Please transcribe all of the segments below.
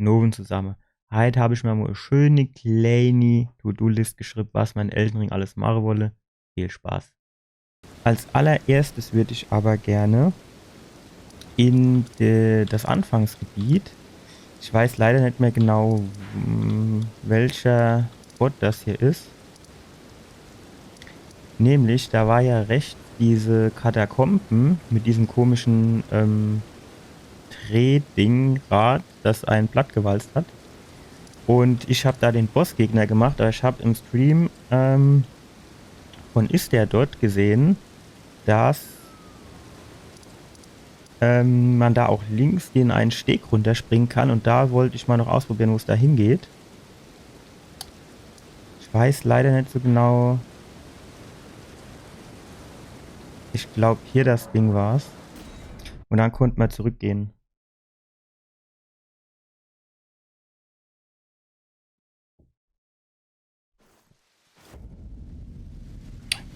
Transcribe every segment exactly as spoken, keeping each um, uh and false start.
Nowen zusamme. Heit hab ich mer mol e schöne kleine To-Do-List geschrieb, was mer in Elden Ring alles mache wolle. Viel Spaß. Als allererstes würd ich aber gerne in de, das Anfangsgebiet. Ich weiß leider net mehr genau, mm, welcher Ort das hier is. Nämlich, da war ja rechts diese Katakomben mit diesem komischen, ähm, Drehding, Rad, das einen plattgewalzt hat. Und ich hab da den Bossgegner gemacht, aber ich hab im Stream, ähm, von Ist der dort gesehen, dass, ähm, man da auch links den einen Steg runterspringen kann. Und da wollt ich mal noch ausprobieren, wo es da hingeht. Ich weiß leider net so genau. Ich glaub, hier das Ding war's. Und dann konnte man zurückgehen.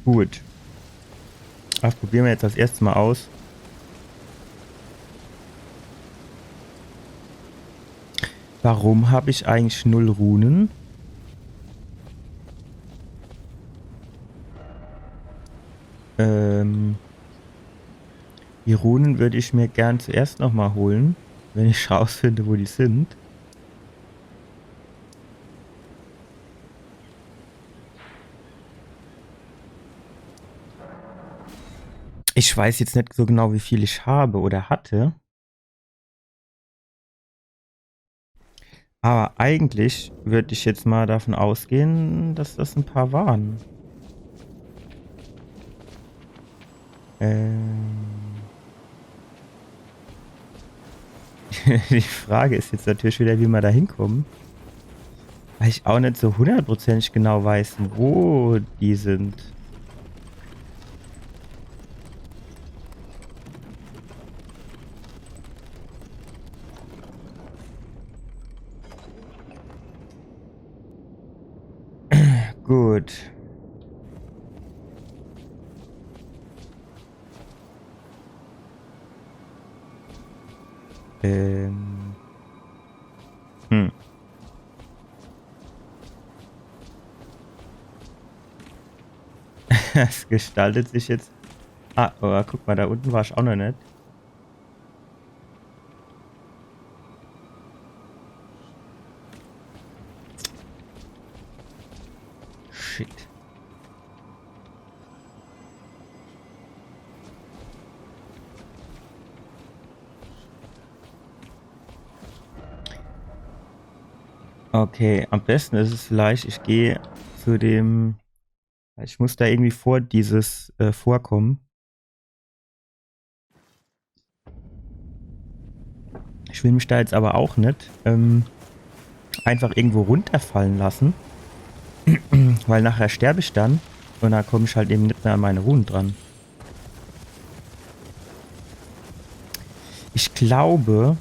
Gut. Das probieren wir jetzt das erste Mal aus. Warum hab ich eigentlich null Runen? Ähm, die Runen würd ich mir gern zuerst noch mal holen, wenn ich rausfinde, wo die sind. Ich weiß jetzt net so genau, wie viel ich habe oder hatte. Aber eigentlich würd ich jetzt mal davon ausgehen, dass das ein paar waren. Ähm. Die Frage is jetzt natürlich wieder, wie mer da hinkommen. Weil ich auch net so hundertprozentig genau weiß, wo die sind. Gut. Ähm. Hm. Es gestaltet sich jetzt. Ah, aber guck mal, da unten war ich auch noch net. Shit. Okay, am besten is es vielleicht, ich geh zu dem, ich muss da irgendwie vor dieses, äh, Vorkommen. Ich will mich da jetzt aber auch net, ähm, einfach irgendwo runterfallen lassen, weil nachher sterb ich dann und dann komm ich halt eben net mehr an meine Runen dran. Ich glaube,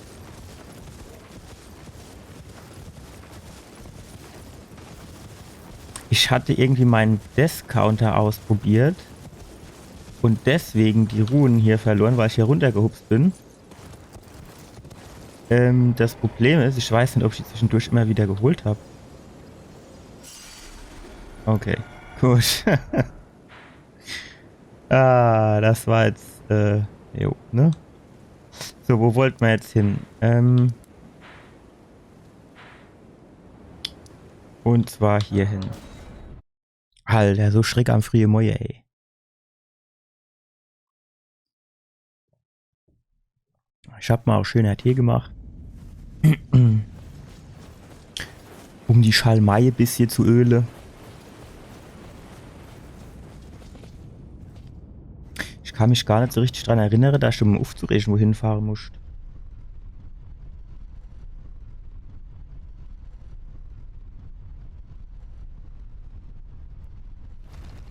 ich hatte irgendwie meinen Death Counter ausprobiert und deswegen die Runen hier verloren, weil ich hier runtergehupst bin. Ähm, das Problem is, ich weiß net, ob ich die zwischendurch immer wieder geholt hab. Okay, gut. Ah, das war jetzt, äh, jo, ne? So, wo wollt mer jetzt hin? Ähm, und zwar hier hin. Alter, so Schreck am frühe Moje, ey. Ich hab mal auch schöner Tee gemacht. Um die Schalmei e bissje zu öle. Ich kann mich gar net so richtig dran erinnere, dass ich, um uffzurege, wohin fahre musst.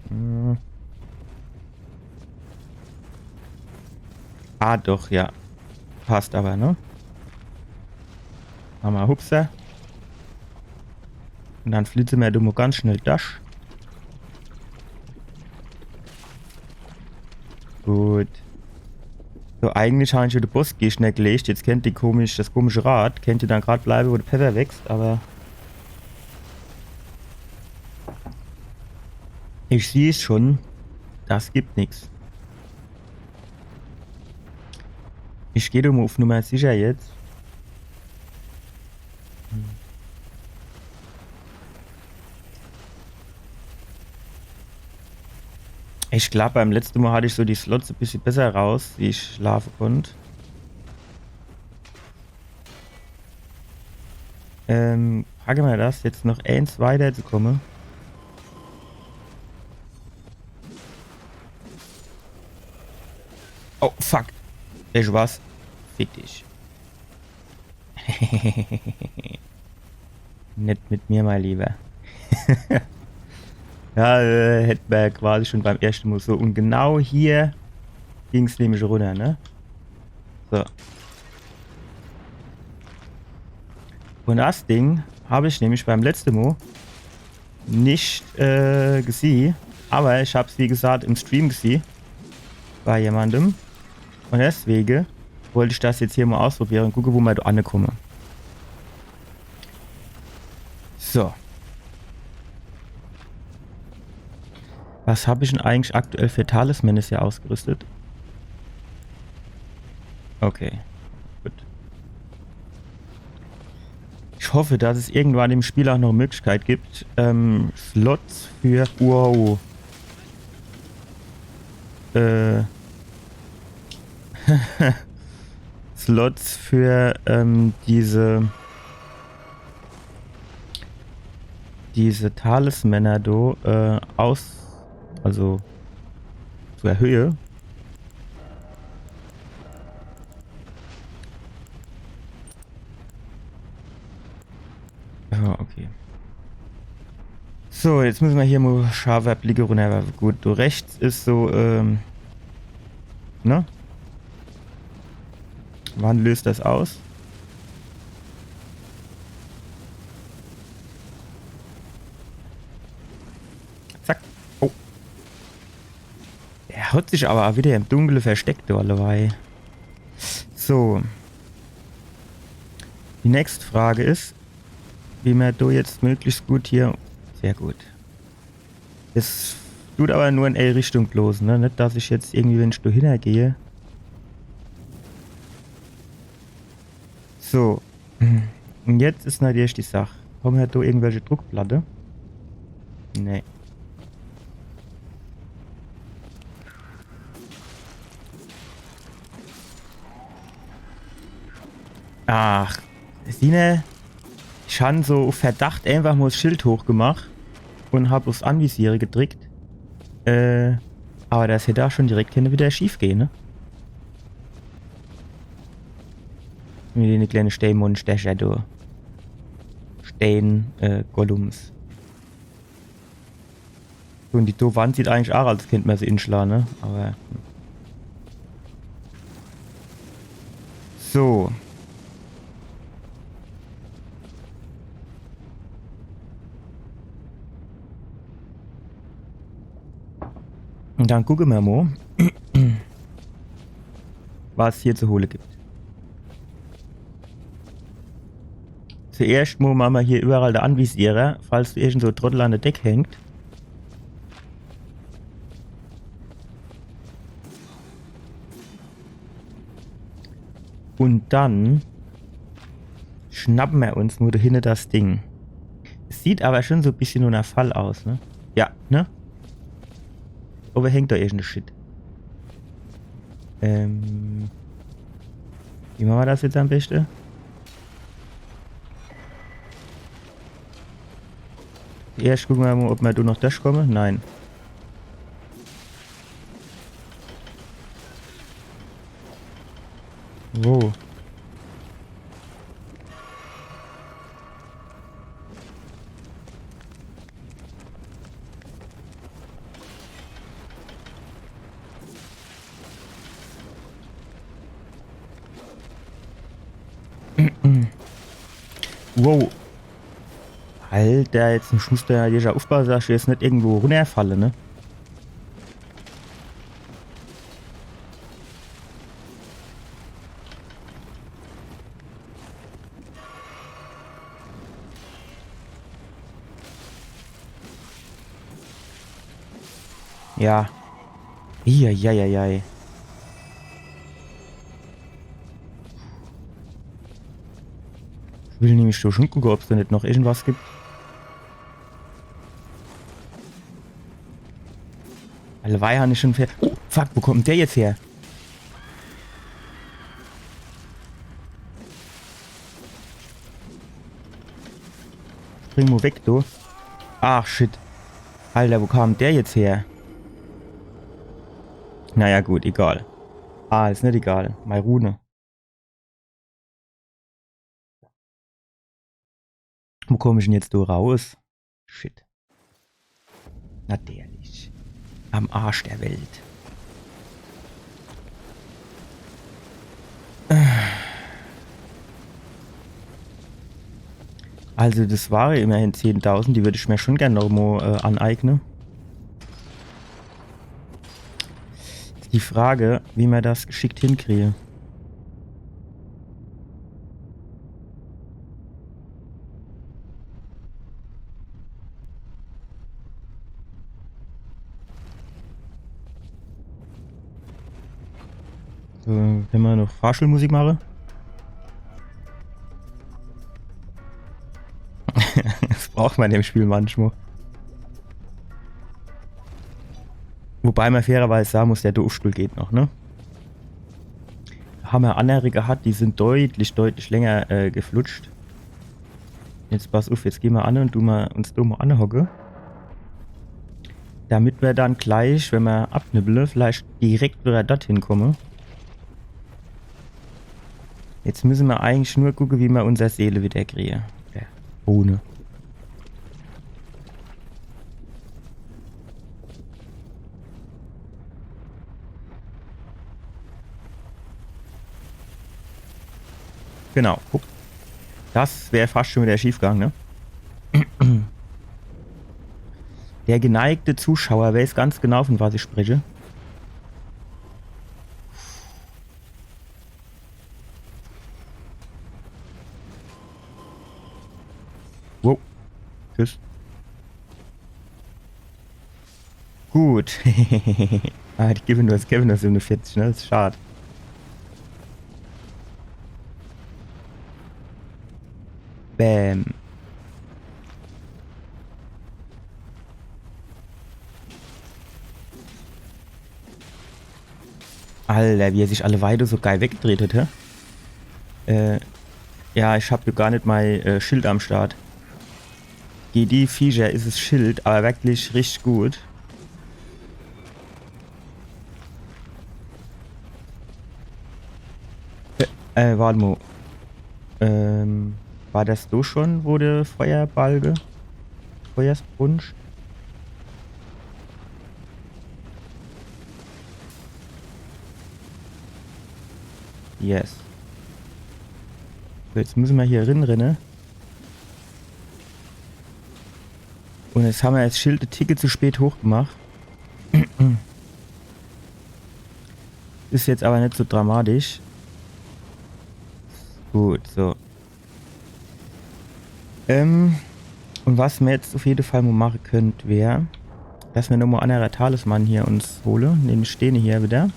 Hm. Ah, doch, ja. Passt aber, ne? Mache mer Hupser. Und dann flitze mer do mo ganz schnell dorch. Gut. So, Eigentlich hab ich schun de Bossgegner gelegt. Jetzt kennt die komisch, das komische Rad, kennt dann grad bleiwe, wo de Pfeffer wächst, awwer ich sieh's schun. Das gibt nix. Ich geh doch mo uff Nummer sicher jetzt. Ich glaab, beim letzte Mo hatt ich so die Slots e bissje besser raus, wie ich laafe konnt. Ähm, packe mer das, jetzt noch eens weiter zu komme. Oh, fuck. Weescht du was? Fick dich. Net mit mir, mein Lieber. Ja, äh, hätt mer quasi schun beim erschte Mo so. Un genau hier ging's nämlich runner, ne? So. Un das Ding hab ich nämlich beim letzte Mo net, äh, gesieh, awwer ich hab's, wie gesagt, im Stream gesieh. Bei jemandem. Un deswege wollt ich das jetzt hier mo ausprobiere un gucke, wo mer do ankomme. So. Was hab ich dann eigentlich aktuell für Talismane hier ausgerüstet? Okay. Gut. Ich hoffe, dass es irgendwann im Spiel auch noch Möglichkeit gibt, ähm, Slots für, wow. Äh, Slots für, ähm, diese, diese Talismane do, äh, aus, also zu erhöhe. Ja, okay. So, jetzt müsse mer hier mo scharfe Blicke runnerwerfe. Gut, do rechts is so, ähm, ne? Wann löst das aus? Zack. Oh. Er hat sich awwer auch wieder im Dunkle versteckt, do alleweil. So. Die nächste Frage is, wie mer do jetzt möglichst gut hier. Sehr gut. Es tut awwer nur in ei Richtung bloß, ne? Net, dass ich jetzt irgendwie, wenn ich do hinnergeh. So. Un jetzt is natürlich die Sach. Hawwe mer do irgendwelche Druckplatte? Nee. Ach, Sine, ich han so uff Verdacht einfach mo 's Schild hochgemacht un hab uffs Anvisiere gedrickt. Äh, awwer das hätt do schun direkt kenne wieder schief gehe, ne? Mit dene kleine Steinmonstercher do. Stein, äh, Gollums. Un die do Wand sieht eigentlich auch, als kennt mer se inschla, ne? Awwer. So. Un dann gucke mer mo, was hier zu hole gibt. Zuerscht mo mache mer hier iwwerall de Anvisierer, falls do irgend so e Trottel an de Deck hängt. Un dann schnappe mer uns mo do hinne das Ding. Es sieht awwer schun so e bissje no ner Fall aus, ne? Ja, ne? Owwe hängt do irgend e Shit. Ähm. Wie mache mer das jetzt am beschte? Erscht gucke mer mo, ob mer do noch dorchkomme. Nein. Wo? Wow. Alter, jetzt muss ich do ja uffpasse, dass ich jetzt net irgendwo runnerfalle, ne? Ja. Eieieiei. Ich will nämlich so schun gucke, ob's do net noch irgendwas gibt. Alleweil han ich schun vier. Oh, fuck, wo kommt denn der jetzt her? Spring mo weg, du. Ach, shit. Alter, wo kam der jetzt her? Naja, gut, egal. Ah, is net egal. Mei Rune. Wo komm ich denn jetzt do raus? Shit. Natürlich. Am Arsch der Welt. Also das ware immerhin zehntausend, die würd ich mir schun gern noch mo, äh, aneigne. Is die Frage, wie mer das geschickt hinkriege. So, kenne mer noch Fahrstuhlmusik mache? Das braucht mer in dem Spiel manchmal. Wobei mer fairerweise sage muss, der Durchstuhl geht noch, ne? Hammer annere gehat, die sin deutlich, deutlich länger, äh, geflutscht. Jetzt pass uff, jetzt geh mer an un du mer uns do mo anhocke. Damit mer dann gleich, wenn mer abnibbele, vielleicht direkt wieder dorthin komme. Jetzt müsse mer eigentlich nur gucke, wie mer unser Seele wieder kriege. Ja, ohne. Genau, guck. Das wär fast schon wieder schiefgegangen, ne? Der geneigte Zuschauer weiß ganz genau, von was ich spreche. Wow. Tschüss. Gut. Ah, die geben nur, geben nur siebenundvierzig, ne? Das ist schade. Bäm. Alter, wie er sich alleweil so geil weggedreht hat, hä? Äh, ja, ich hab jo gar net mei, äh, Schild am Start. Gege die Viecher is es Schild, aber wirklich richtig gut. Äh, äh, wart mo. Ähm, war das do schon, wo der Feuerbalge? Feuersbrunst? Yes. So, jetzt müsse mer hier rinrenne. Und jetzt hammer das Schild e Ticke zu spät hochgemacht. Is jetzt aber net so dramatisch. Gut, so. Ähm, und was mer jetzt auf jede Fall mo mache könnt, wär, dass mer nomo annere Talisman hier uns hole. Nemme stehne hier wieder.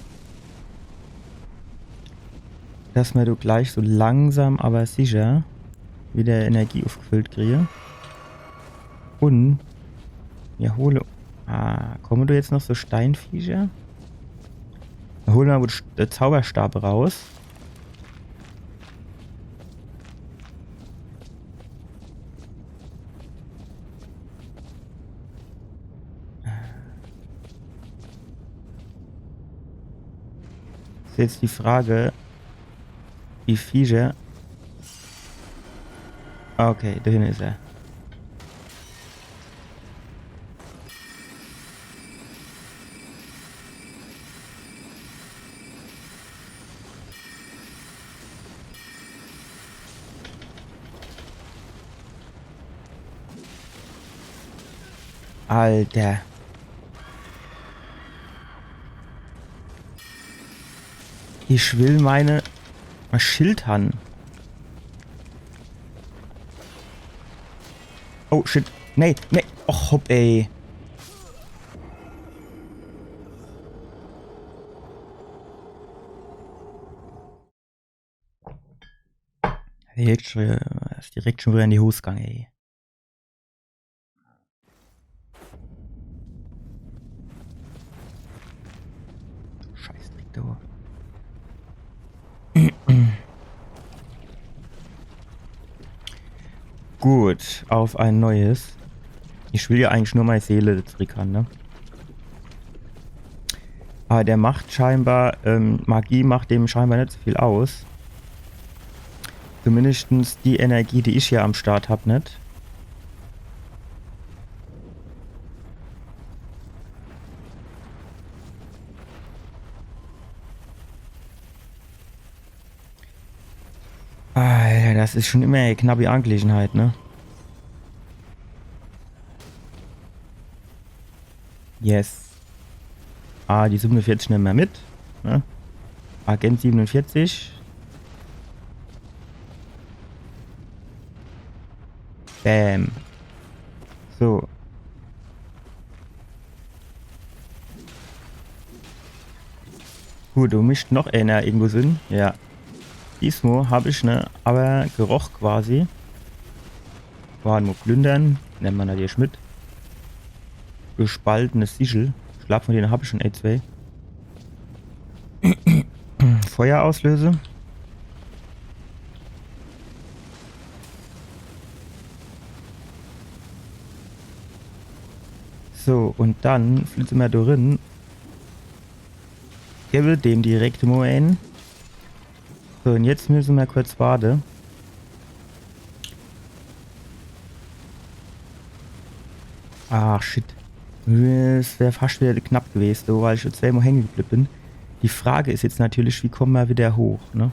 Dass mer do gleich so langsam, aber sicher wieder Energie aufgefüllt kriege. Und ja, hole. Ah, komme do jetzt noch so Steinviecher? Hol mer wohl Sch-, äh, Zauberstab raus. Is jetzt die Frage, die Viecher. Okay, do hinne is er. Alter. Ich will meine, mein Schild han. Oh, shit. Nee, nee. Och, hopp, ey. Direkt schon, is direkt schon wieder in die Hos gange, ey. Scheißdreck, du. Gut, auf ein Neues. Ich will ja eigentlich nur meine Seele zurück haben, ne? Aber der macht scheinbar, ähm, Magie macht dem scheinbar nicht so viel aus. Zumindestens die Energie, die ich hier am Start hab, nicht. Alter, das is schon immer e knappe Angelegenheit, ne? Yes. Ah, die siebenundvierzig nemme mer mit. Ne? Agent siebenundvierzig. Bam. So. Gut, do misst noch eener irgendwo sin. Ja. Diesmal hab ich ne, aber geroch quasi. Wart mol, plündern. Nemme mer natürlich mit. Gespaltene Sichel. Ich glaab, von dene hab ich schon e, zwee. Feuer auslöse. So, un dann flitze mer do rin. Gewwe dem direkt mol een. So, un jetzt müsse mer kurz warte. Ach, shit. Es wär fascht wieder knapp gewese, so, weil ich schon zweemol hänge geblibb bin. Die Frage is jetzt natürlich, wie komme mer wieder hoch, ne?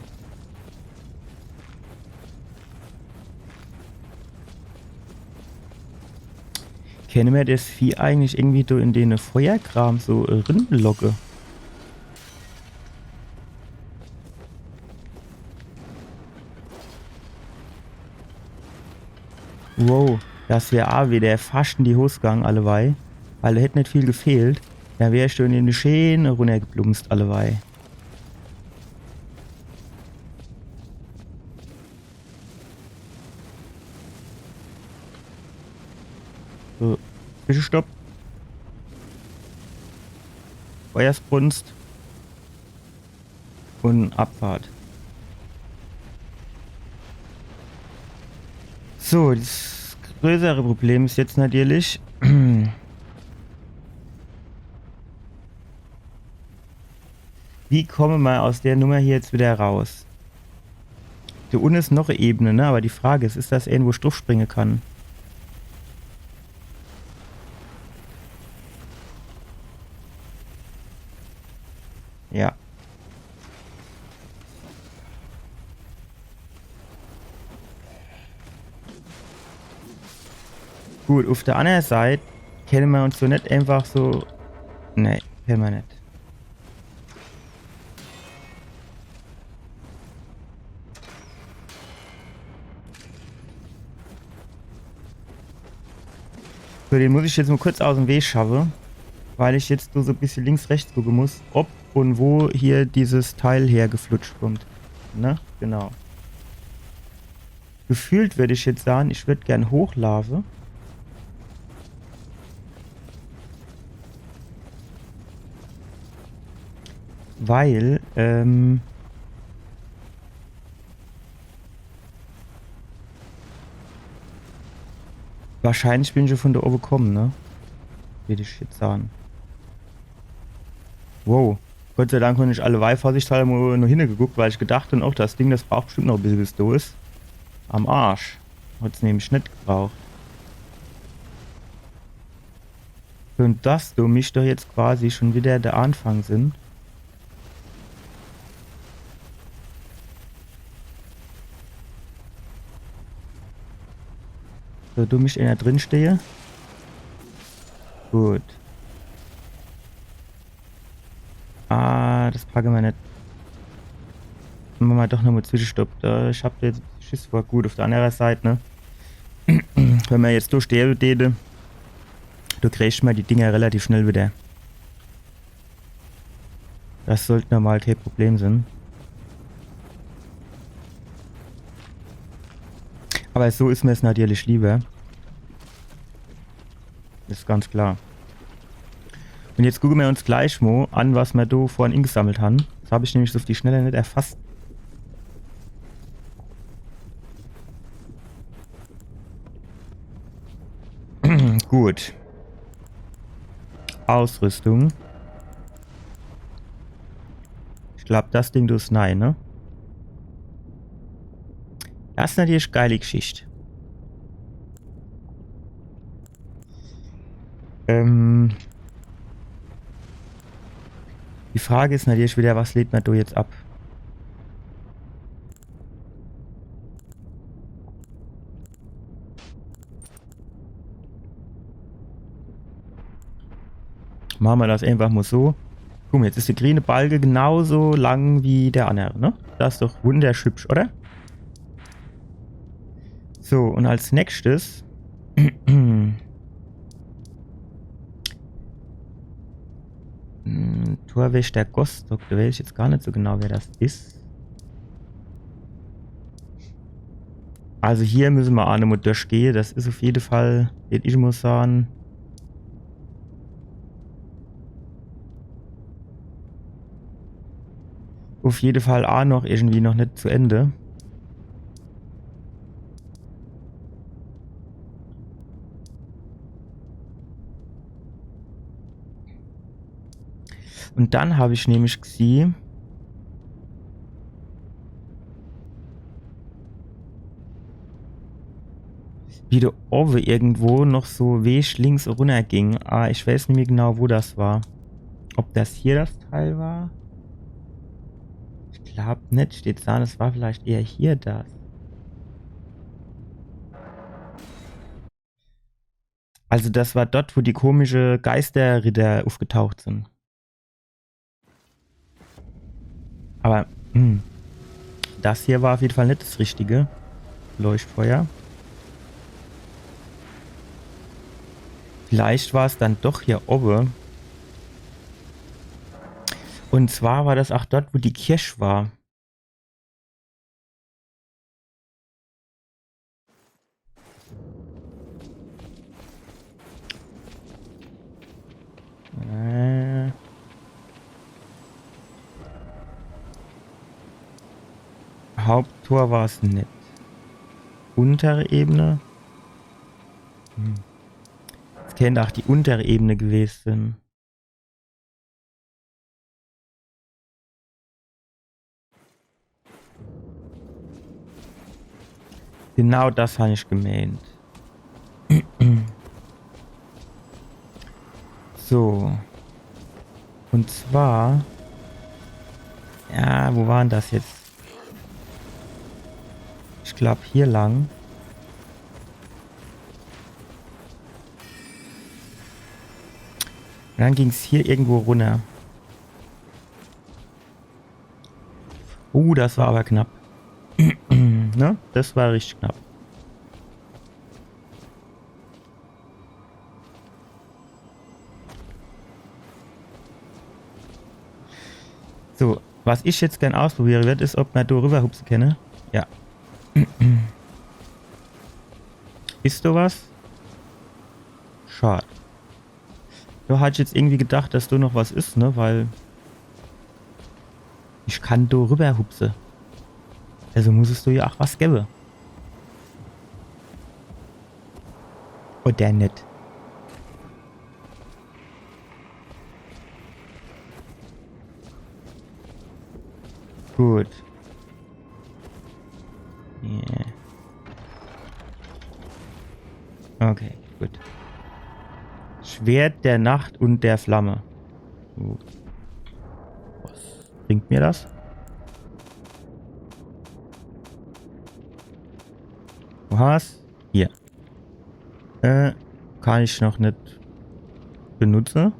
Kenne mer das Vieh eigentlich irgendwie do in dene Feuerkram so, äh, rinlocke? Wow, das wär a wieder fascht in die Hos gang, allewei. Weil do hätt net viel gefehlt. Do wär ich schon in die Scheen runnergeplumst, allewei. So, Zwischenstopp. Feuersbrunst. Un Abfahrt. So, das größere Problem is jetzt natürlich, wie komme mer aus der Nummer hier jetzt wieder raus? Do unne is noch e Ebene, ne? Aber die Frage is, is das irgendwo, wo ich druff springe kann? Ja. Gut, uff der anner Seit kenne mer uns so net einfach so. Nee, kenne mer net. So, den muss ich jetzt nur kurz aus em Weg schaffe, weil ich jetzt nur so e bissje links, rechts gucke muss, ob un wo hier dieses Teil hergeflutscht kommt. Ne? Genau. Gefühlt würd ich jetzt sage, ich würd gern hochlaafe. Weil, ähm, wahrscheinlich bin ich jo von do owwe komme, ne? Würd ich jetzt sage. Wow. Gott sei Dank hab ich allewei vorsichtshalber mol no hinne geguckt, weil ich gedacht hab, och, das Ding, das braucht bestimmt noch e bissje, bis do is. Am Arsch. Hat's nämlich net gebraucht. So, un das do misst doch jetzt quasi schon wieder der Anfang sin. So, do misst eener drin stehe. Gut. Ah, das packe mer net. Mache mer doch nochmol Zwischenstopp. Do, ich hab do jetzt Schiss vor. Gut, uff der anner Seit, ne? Wenn mer jetzt do sterbe däte, do kriegt mer die Dinger relativ schnell wieder. Das sollt normal kee Problem sin. Aber so is mir's natürlich lieber. Is ganz klar. Und jetzt gucke mer uns gleich mo an, was mer do vorhin ingesammelt han. Das hab ich nämlich so auf die Schnelle net erfasst. Gut. Ausrüstung. Ich glaub, das Ding do is nei, ne? Das is natürlich geile Geschicht. Ähm, die Frage is natürlich wieder, was lädt mer do jetzt ab? Mache mer das einfach mo so. Guck mo, jetzt is der grüne Balke genauso lang wie der andere, ne? Das is doch wunderschübsch, oder? So, und als nächstes Hm, Torwächter Gostok, do weiß ich jetzt gar net so genau, wer das is. Also hier müsse mer aa nochmo durchgehe. Das is auf jede Fall, würd ich mo sage, auf jede Fall aa noch irgendwie noch net zu Ende. Und dann hab ich nämlich gesieh, wie do owwe irgendwo noch so Weg links runner ging. Ah, ich weiß nimmi genau, wo das war. Ob das hier das Teil war? Ich glaub net, steht do, das war vielleicht eher hier das. Also das war dort, wo die komische Geisterritter aufgetaucht sind. Aber, hm, das hier war auf jeden Fall net das richtige Leuchtfeuer. Vielleicht war's dann doch hier oben. Und zwar war das auch dort, wo die Kirch war. Äh. Haupttor war's net. Untere Ebene. Hm. Das kennt auch die untere Ebene gewesen sein. Genau das hab ich gemeint. So. Und zwar. Ja, wo war dann das jetzt? Ich glaub, hier lang. Und dann ging's hier irgendwo runner. Uh, das war aber knapp. Ne? Das war richtig knapp. So, was ich jetzt gern ausprobiere werd, is, ob mer do rüberhupse kenne. Ja. Is do was? Schad. Do hat ich jetzt irgendwie gedacht, dass do noch was is, ne? Weil ich kann do rüberhupse. Also muss es do ja auch was gebe. Oder net? Gut. Yeah. Okay, gut. Schwert der Nacht und der Flamme. Gut. Was bringt mir das? Was? Hier. Äh, kann ich noch net benutze.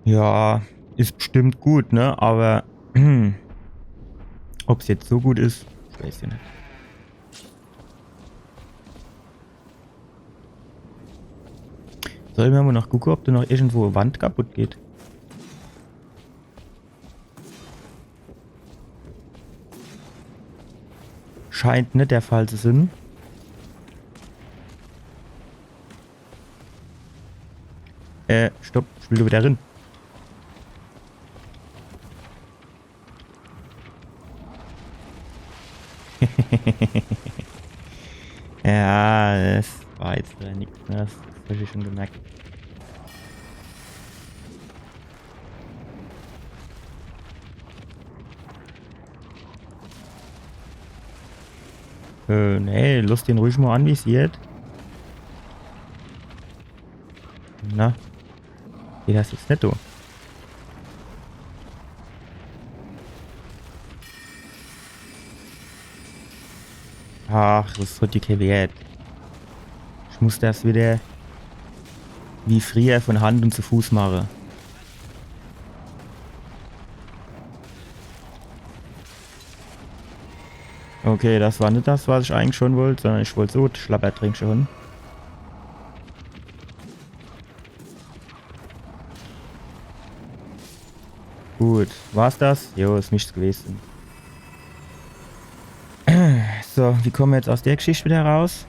Ja, is bestimmt gut, ne? Aber ob's jetzt so gut is, ich weiß ja net. Soll mer mo noch gucke, ob do noch irgendwo e Wand kaputt geht? scheint net der Fall zu sin. Äh, stopp, ich will do wieder rin. Ja, das war jetzt wieder nix, ne? Das, das hab ich schon gemerkt. Äh, nee, lass den ruhig mal anvisiert. Na? Geht das jetzt net, du? Ach, das is so dicke Wert. Ich muss das wieder wie frieher von Hand und zu Fuß mache. Okay, das war net das, was ich eigentlich schon wollt, sondern ich wollt so Schlappertränke schon. Gut, war's das? Jo, is nix gewesen. So, wie komme mer jetzt aus der Geschichte wieder raus?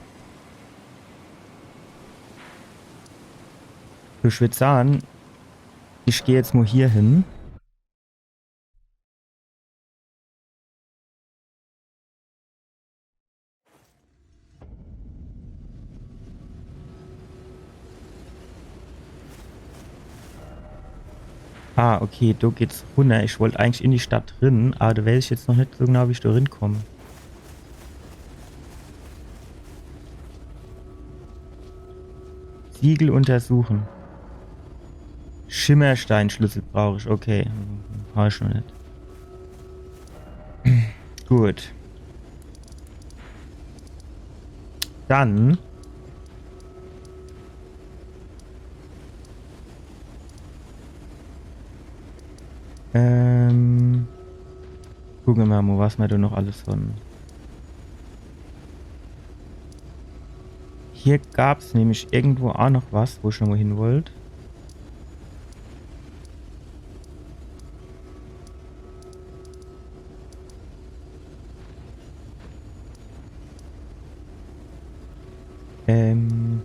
Ich würd sage, ich geh jetzt mo hier hin. Ah, okay, do geht's runner. Ich wollt eigentlich in die Stadt drin, aber do weiß ich jetzt noch net so genau, wie ich do rinkomm. Siegel untersuchen. Schimmersteinschlüssel brauch ich. Okay. Hab ich noch net. Gut. Dann. Ähm. Gucke mer mo, was mer do noch alles han. Hier gab's nämlich irgendwo aa noch was, wo ich nomo hin wollt. Ähm,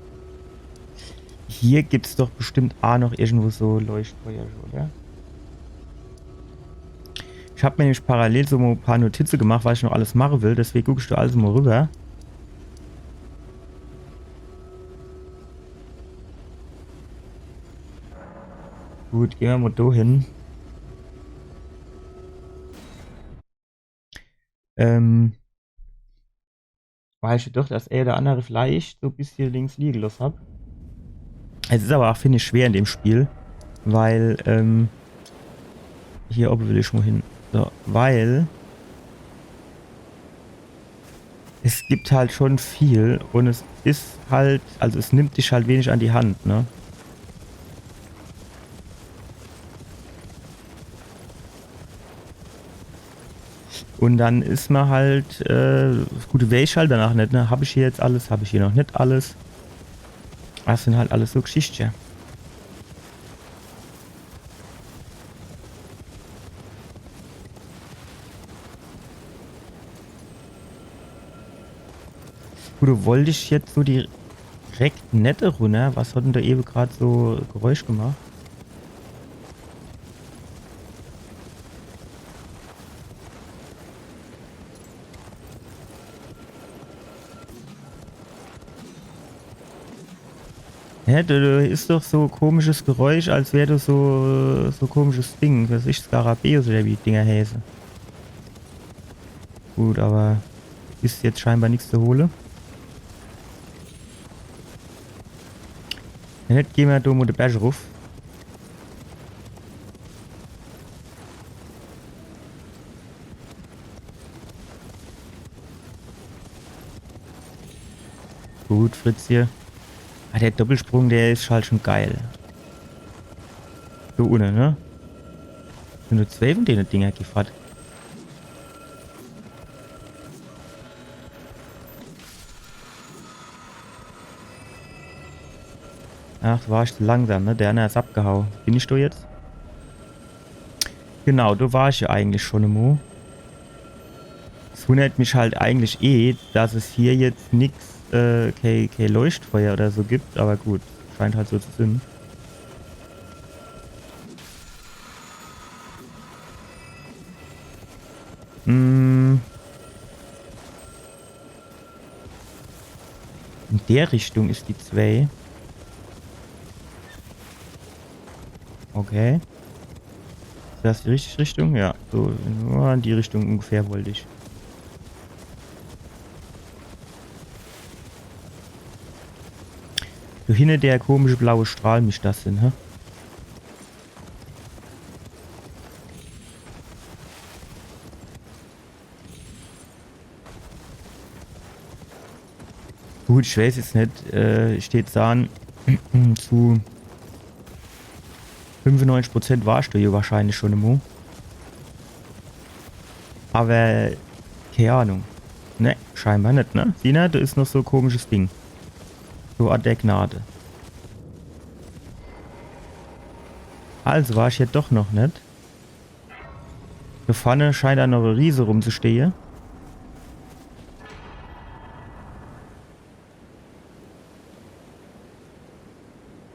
hier gibt's doch bestimmt aa noch irgendwo so Leuchtfeuer, oder? Ich hab mir nämlich parallel so e paar Notize gemacht, was ich noch alles mache will. Deswege guck ich do alles mo rüber. Gut, gehn mer mo do hin. Ähm, weil ich doch das ee oder annere vielleicht so e bissje links liege losse hab. Es is aber aa, find ich, schwer in dem Spiel, weil, ähm, hier owwe will ich mo hin. So, weil es gibt halt schon viel und es is halt, also es nimmt dich halt wenig an die Hand, ne? Und dann is mer halt, äh, gut, weiß ich halt danach net, ne? Hab ich hier jetzt alles, hab ich hier noch net alles? Das sin halt alles so Geschichte. Gut, do wollt ich jetzt so direkt net runner. Was hat denn do ewe grad so Geräusch gemacht? Hä, do, do is doch so komisches Geräusch, als wär do so, so komisches Ding, was ich, Skarabäus oder wie die Dinger heiße. Gut, aber is jetzt scheinbar nix zu hole. Dann gehn mer do mo de Berg ruff. Gut, Fritz hier. Ah, der Doppelsprung, der is halt schon geil. So unne, ne? Sin nur zwee von dene Dinger gefahrt. Ach, do war ich zu langsam, ne? Der anner is abgehau. Bin ich do jetzt? Genau, do war ich ja eigentlich schon emo. Wundert mich halt eigentlich eh, dass es hier jetzt nix, äh, kee, kee Leuchtfeuer oder so gibt, aber gut, scheint halt so zu sinn. Hm. In der Richtung is die zwei. Okay. Is das die richtige Richtung? Ja, so, ja, in die Richtung ungefähr wollt ich. So hinne der komische blaue Strahl misst das sinn, hä? Gut, ich weiß jetzt net, äh, ich tät sahn, zu fünfundneunzig Prozent warsch du hier wahrscheinlich schon emo. Aber, kee Ahnung. Ne, scheinbar net, ne? Siehsch, do is noch so e komisches Ding. So Ort der Gnade. Also warsch hier doch noch net. Do vorne scheint do noch e Riese rumzustehe.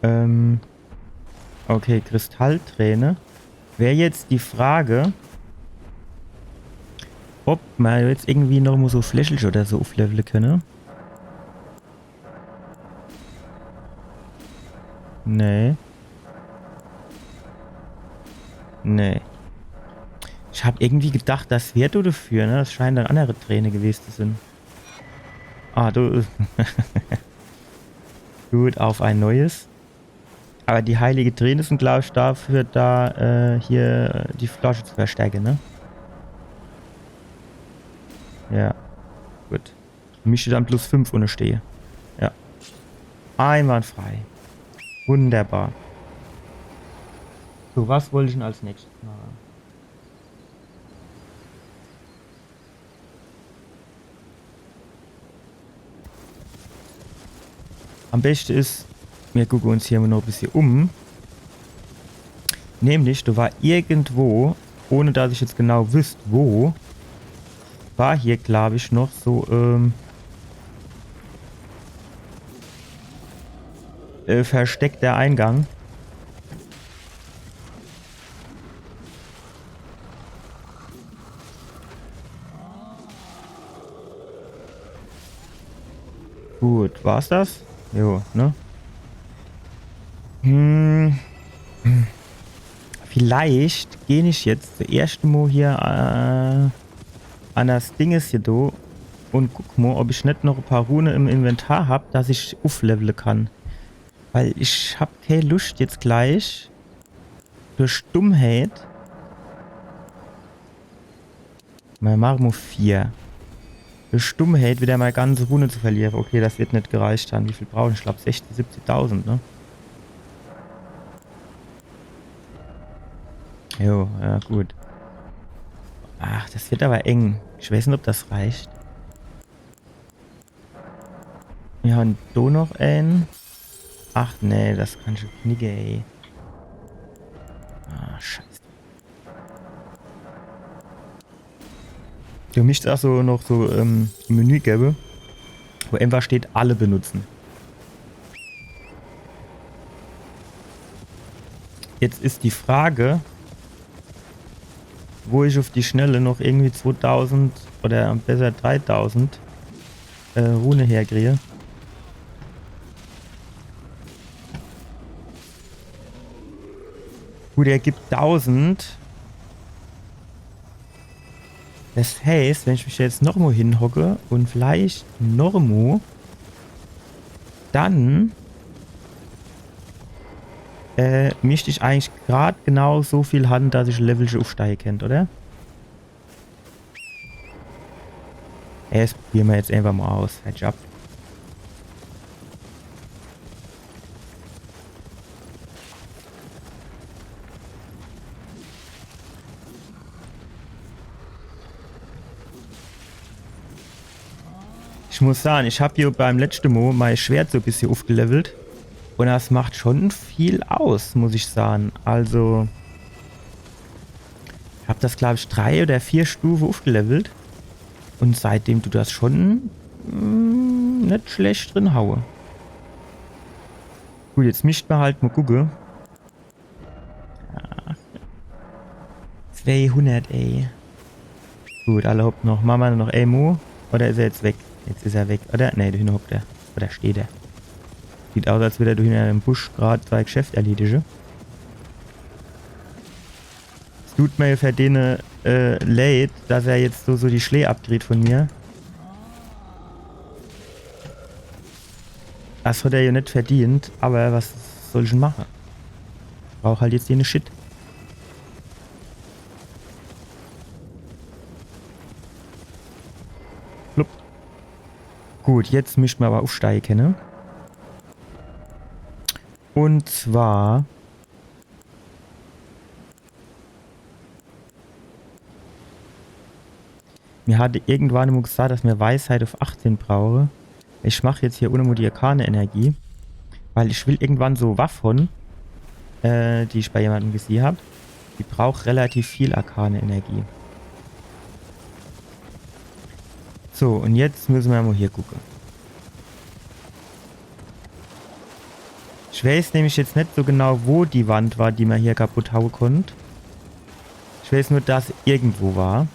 Ähm. Okay, Kristallträne. Wär jetzt die Frage, ob ma jetzt irgendwie noch mo so Fläschelche oder so uflevle könne. Nee. Nee. Ich hab irgendwie gedacht, das wär do dafür, ne? Das scheint dann annere Träne gewest zu sinn. Ah, du. Gut, auf ein Neues. Aber die heilige Träne sinn, glaub ich, dafür do, äh, hier die Flasche zu verstärke, ne? Ja. Gut. Misst dann plus fünf unne stehe. Ja. Einwandfrei. Wunderbar. So, was wollt ich dann als nächstes mache? Am beschte is, mir gucke uns hier noch e bissje um. Nämlich, do war irgendwo, ohne dass ich jetzt genau wüsst, wo, war hier, glaub ich, noch so, ähm, äh, versteckter Eingang. Gut, war's das? Jo, ne? Hm. Vielleicht geh ich jetzt zuerscht mo hier, äh, an das Dinges hier do und guck mo, ob ich net noch e paar Rune im Inventar hab, dass ich uflevle kann. Weil ich hab kee Luscht jetzt gleich durch Dummheit. Mei, mach mo vier. Durch Dummheit wieder mei ganze Rune zu verliere. Okay, das wird net gereicht han. Wie viel brauch ich? Ich glaub sechzig, siebzigtausend, ne? Jo, ja, gut. Ach, das wird aber eng. Ich weiß net, ob das reicht. Mir han do noch en. Ach nee, das kann ich knicke, ey. Ah, scheiße. Do misst ach so noch so, ähm, e Menü gewwe, wo einfach steht, alle benutzen. Jetzt is die Frage, wo ich uf die Schnelle noch irgendwie zwotausend oder besser dreitausend, äh, Rune herkrie. Gut, er gibt tausend. Das heißt, wenn ich mich jetzt noch mo hinhocke und vielleicht noch mo, dann, äh, misst ich eigentlich grad genau so viel han, dass ich Levelche ufsteige kennt, oder? Ey, das probiere mer jetzt einfach mo aus. Heads up. Ich muss sage, ich hab hier beim letschte Mo mei Schwert so e bissje ufgelevelt. Und das macht schon viel aus, muss ich sage. Also, ich hab das, glaub ich, drei oder vier Stufe ufgelevelt. Und seitdem dut das schon mm, net schlecht drin haue. Gut, jetzt mischt mer halt mo gucke. Ach. Zweehundert, ey. Gut, alla hopp noch. Mache mer noch emo. Oder is er jetzt weg? Jetzt is er weg, oder? Ne, do hinne hockt er. Oder steht er? Sieht aus, als würd er do hinne im Busch grad sei Geschäft erledige. Es dut mer jo für dene äh, leid, dass er jetzt so, so die Schlää abkriet von mir. Das hat er jo net verdient, aber was soll ich dann mache? Brauch halt jetzt dene Shit. Flupp. Gut, jetzt mischt mer aber uffsteige kenne. Und zwar Mir hatte irgendwann mo gesagt, dass mer Weisheit uff achtzehn brauche. Ich mach jetzt hier unne mo die Arkane Energie, weil ich will irgendwann so Waffe, äh, die ich bei jemandem gesieh hab, die braucht relativ viel Arkane Energie. So, und jetzt müsse mer mo hier gucke. Ich weiß nämlich jetzt net so genau, wo die Wand war, die mer hier kaputt haue konnt. Ich weiß nur, dass irgendwo war.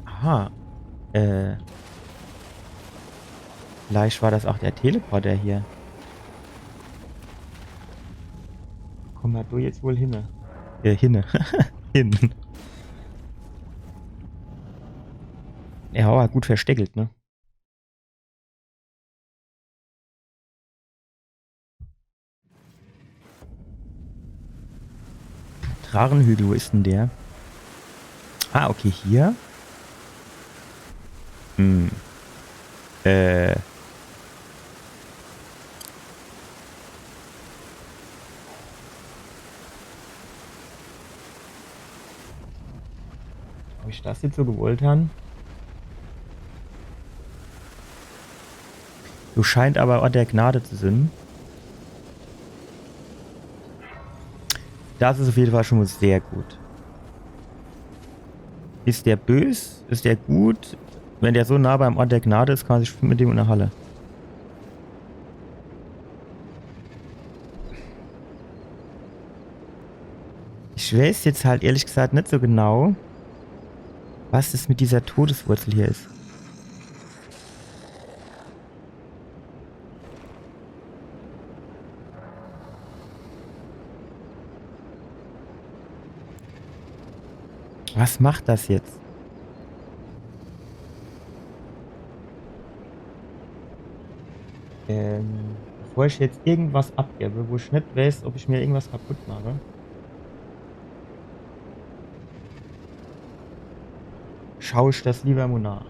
Aha. Äh. Vielleicht war das auch der Teleporter hier. Komm mer do jetzt wohl hinne? Äh, hinne. Hin. Ja, aber gut versteckelt, ne? Drachenhügel, wo is denn der? Ah, okay, hier. Hm. Äh. Ob ich das jetzt so gewollt han? Do scheint aber Ort der Gnade zu sin. Das is auf jeden Fall schon mo sehr gut. Is der bös? Is der gut? Wenn der so nah beim Ort der Gnade is, kann mer sich mit dem unnerhalle. Ich weiß jetzt halt ehrlich gesagt net so genau, was das mit dieser Todeswurzel hier is. Was macht das jetzt? Ähm, bevor ich jetzt irgendwas abgebe, wo ich net weiß, ob ich mir irgendwas kaputt mache, schau ich das lieber mo nach.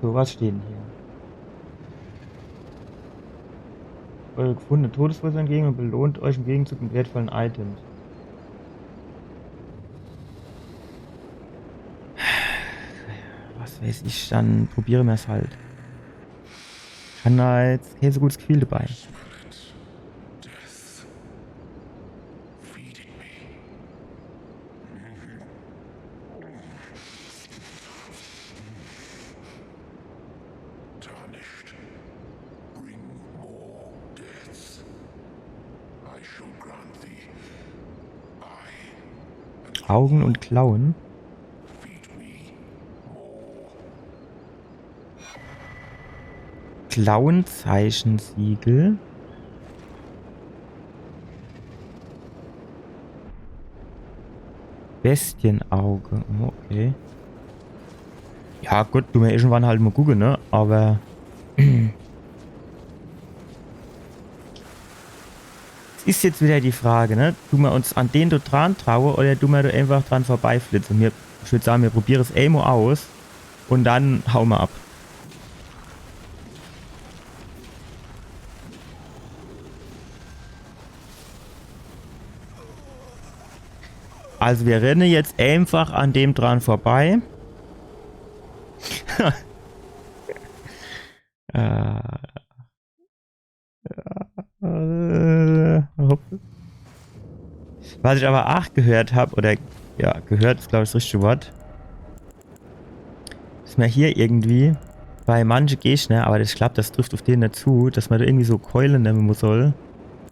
So, was steht denn hier? Eure gefundene Todeswurzel entgegen und belohnt euch im Gegenzug mit wertvollen Items. Was weiß ich, dann probiere mer's halt. Kann da jetzt kee so gutes Gefühl dabei. Tarnished, bring more deaths. I shall grant thee. I Augen und Klauen. Feed me more. Klauenzeichen-Siegel. Bestienauge. Okay. Ja, gut, du mer irgendwann halt mo gucke, ne? Aber is jetzt wieder die Frage, ne? Du mer uns an den do dran traue oder du mer do einfach dran vorbeiflitze? Mir, ich würd sage, mir probiere's emo aus und dann hau mer ab. Also mir renne jetzt einfach an dem dran vorbei. äh, ja, äh, Was ich awwer aach gehört hab, oder, ja, gehört is, glaab ich, das richtige Wort, dass mer hier irgendwie bei manche Gegner, awwer das, ich glaab, das trifft uff den net zu, dass mer do irgendwie so Keule nemme muss soll,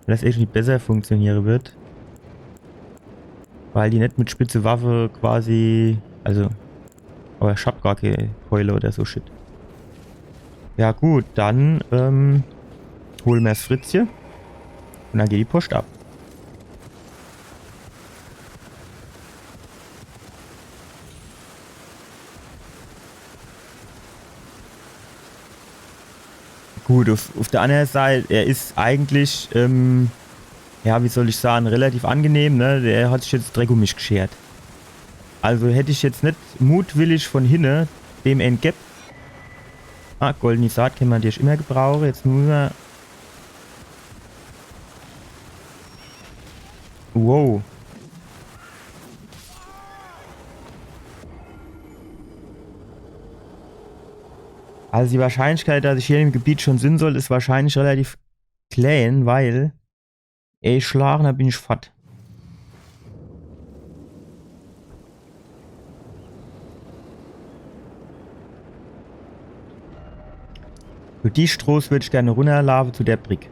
weil das irgendwie besser funktioniere wird. Weil die net mit spitze Waffe quasi, also, awwer ich hab gar kee Keule oder so Shit. Ja gut, dann, ähm, hole mer's Fritzche un dann geht die Post ab. Gut, uff, uff der annere Seit, er is eigentlich, ähm, ja, wie soll ich sage, relativ angenehm, ne? Der hat sich jetzt Dreck um mich geschert. Also hätt ich jetzt net mutwillig von hinne dem en gebb. Ah, goldeni Saat kenne mer natürlich immer gebrauche. Jetzt muss mer. Wow. Also die Wahrscheinlichkeit, dass ich hier im Gebiet schon sin soll, is wahrscheinlich relativ klein, weil, ey, schlagen, do bin ich fort. Für die Stroß würd ich gern runnerlaafe zu der Brick.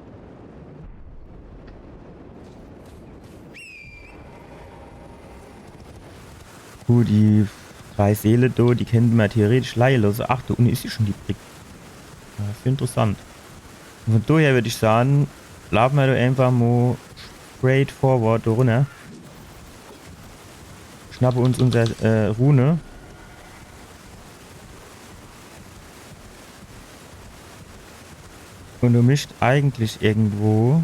Gut, die drei Seele do, die kenne mer theoretisch leie losse. Ach, do unne is jo schon die Brick. Ja, das is interessant. Un von doher würd ich sage, laafe mer do einfach mo straight forward do runner. Schnappe uns unser, äh, Rune. Un do misst eigentlich irgendwo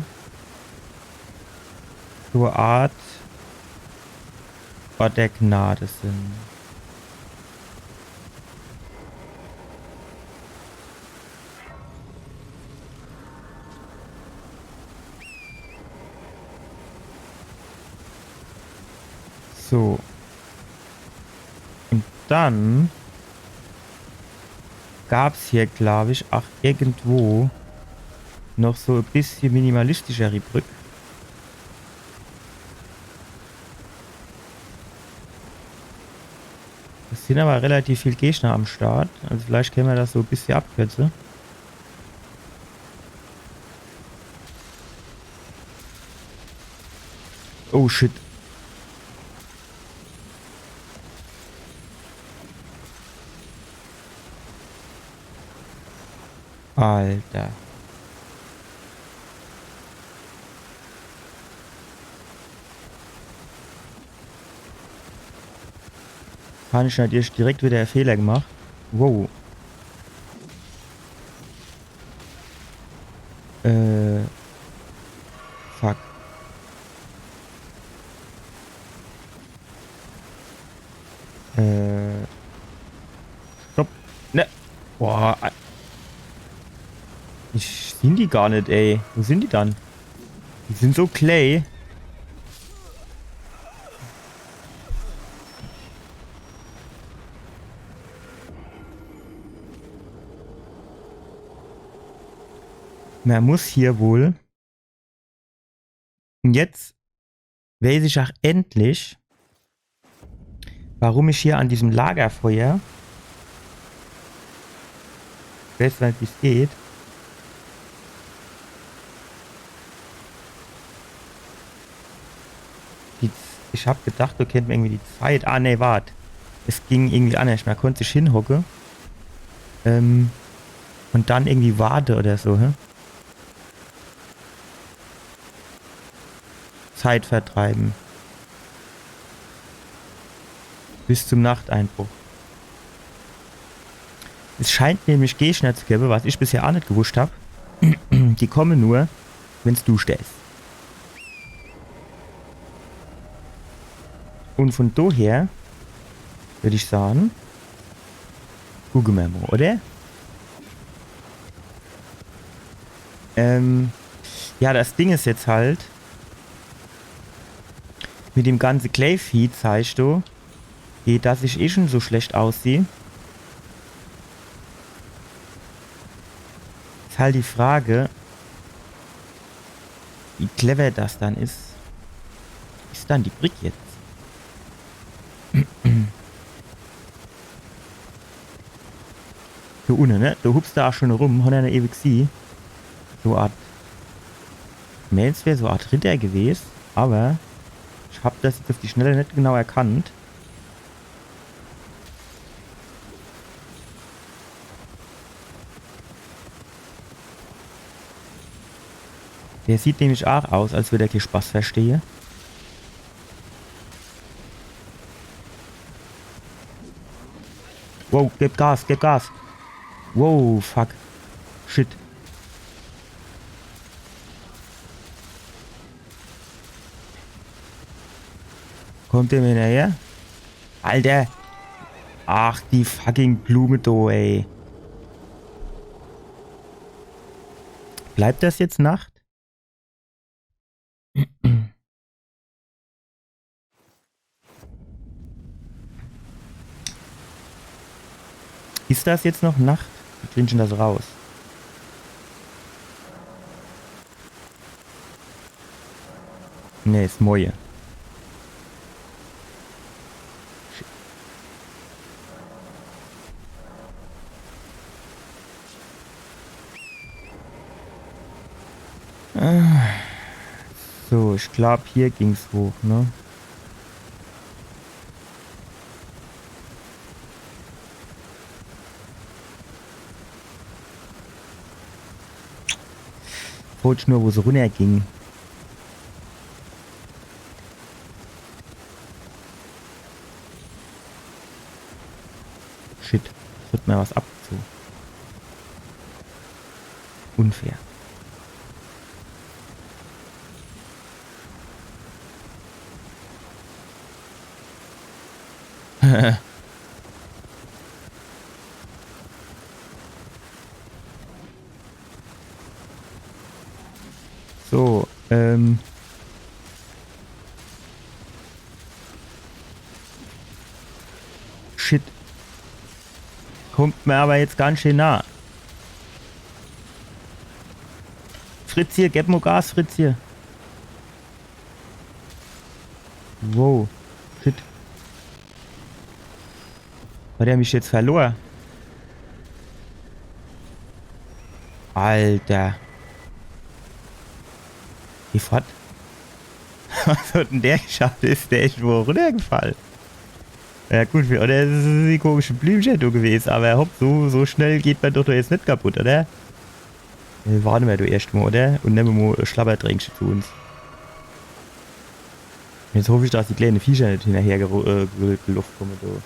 so e Art Ort der Gnade sin. So. Un dann gab's hier, glaab ich, ach irgendwo noch so e bissje minimalistischere Brück. Es sin awwer relativ viel Gegner am Start. Also vielleicht kenne mer das so e bissje abkürze. Oh shit. Alter. Hab ich natürlich direkt wieder en Fehler gemacht. Wow. Äh. Fuck. Äh. Stopp. Ne. Boah. Ich seh die gar net, ey. Wo sin die dann? Die sin so klä. Mer muss hier wohl. Un jetzt weiß ich ach endlich, warum ich hier an diesem Lagerfeuer, ich weiß net, wie's geht. Die, ich hab gedacht, do kennt mer irgendwie die Zeit. Ah, nee, wart. Es ging irgendwie annerscht. Mer konnt sich hinhocke. Ähm, un dann irgendwie warte oder so, hä? Zeit vertreiben. Bis zum Nachteinbruch. Es scheint nämlich Gegner zu gebe, was ich bisher ach net gewusst hab. Die komme nur, wenn's duschter is. Un von doher würd ich sage, gucke mer mo, oder? Ähm, ja, das Ding is jetzt halt, mit dem ganze Klävieh, zeig ich do, wie dass ich eh schon so schlecht ausseh. Is halt die Frage, wie clever das dann is. Ich Dann die Brick jetzt. Do unne, ne? Do hupst er ach schun rum, hon er ne ewig sie. So Art. Määns wär so Art Ritter gewes, awwer ich hab das jetzt uff die Schnelle net genau erkannt. Der sieht nämlich ach aus, als würd er kee Spaß verstehe. Wow, geb Gas, geb Gas. Wow, fuck. Shit. Kommt der mir hinnerher? Alter. Ach, die fucking Blume do, ey. Bleibt das jetzt Nacht? Is das jetzt noch Nacht? Wie klingt denn das raus? Nee, is Moje. Äh, so, ich glaub, hier ging's hoch, ne? Frooch nur, wo's runnerging. Shit, es wird mir was abgezogen. Unfair. So, ähm. Shit. Kommt mir aber jetzt ganz schön nah. Fritz hier, geb mo Gas, Fritz hier. Wow. Shit. Hat er mich jetzt verlor? Alter. Wie fort? Was hat denn der geschafft? Is der echt wo runnergefall? Ja gut, oder is es die komische Blümche do gewes, aber hopp, so, so schnell geht man doch do jetzt net kaputt, oder? Äh, warte mer do erscht mo, oder? Un nemme mo e Schlabberdränkche zu uns. Jetzt hoff ich, dass die kleine Viecher net hinnerher gero-, äh, ge-, geloff komme, do.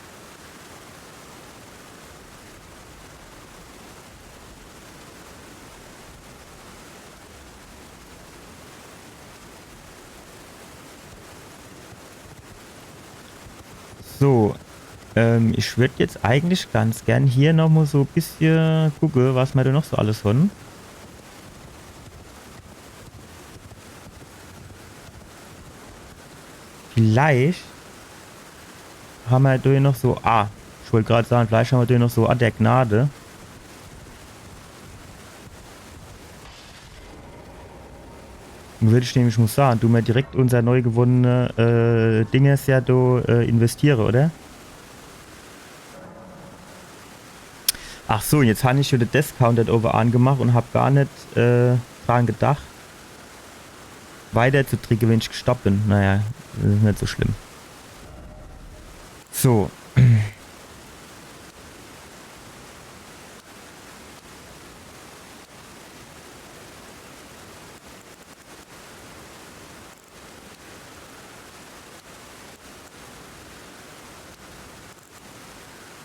So, ähm, ich würd jetzt eigentlich ganz gern hier noch mo so e bissche gucke, was mer do noch so alles hon. Vielleicht hammer do noch so, ah, ich wollt grad sage, vielleicht hammer do noch so Ort der Gnade. Dann würd ich nämlich mo sage, du mer direkt unser neu gewonnene, äh, Dinges ja do, äh, investiere, oder? Ach so, jetzt han ich schon de Death Counter do owe angemacht un hab gar net, äh, dran gedacht, weiter zu dricke, wenn ich gestorb bin. Naja, das is net so schlimm. So.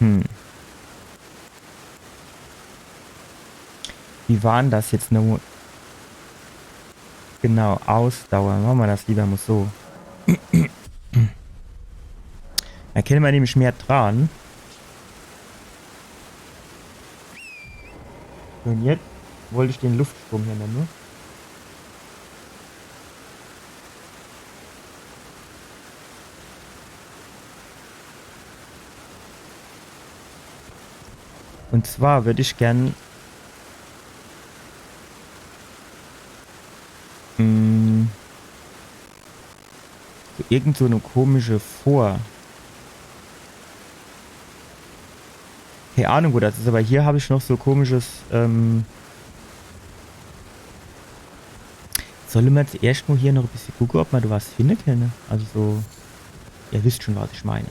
Hm. Wie war denn das jetzt nochmo? Genau, Ausdauer. Mache mer das lieber mo so. Do kenne mer nämlich mehr dran. Un jetzt wollt ich den Luftsprung hier nemme. Un zwar würd ich gern, mm, so irgend so e komische Vor. Kee Ahnung, wo das is, awwer hier hab ich noch so komisches, ähm, solle mer zuerscht mo hier noch e bissje gucke, ob mer do was finne kenne? Also so, ihr wisst schon, was ich meine.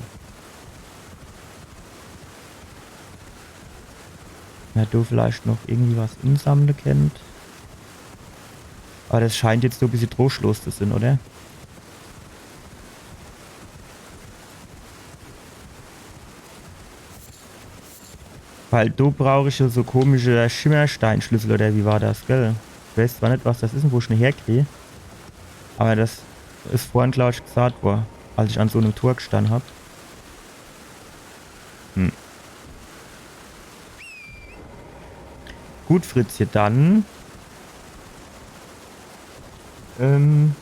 Ja, do vielleicht noch irgendwie was insammle kennt. Awwer das scheint jetzt so e bissje trostlos zu sin, oder? Weil do brauch ich ja so komische Schimmersteinschlüssel, oder wie war das, gell? Ich weiß zwar net, was das is un wo ich ne herkrie. Awwer das is vorhin, glaub ich, gesagt wor, als ich an so nem Tor gestann hab. Hm. Gut, Fritzje, dann. Ähm.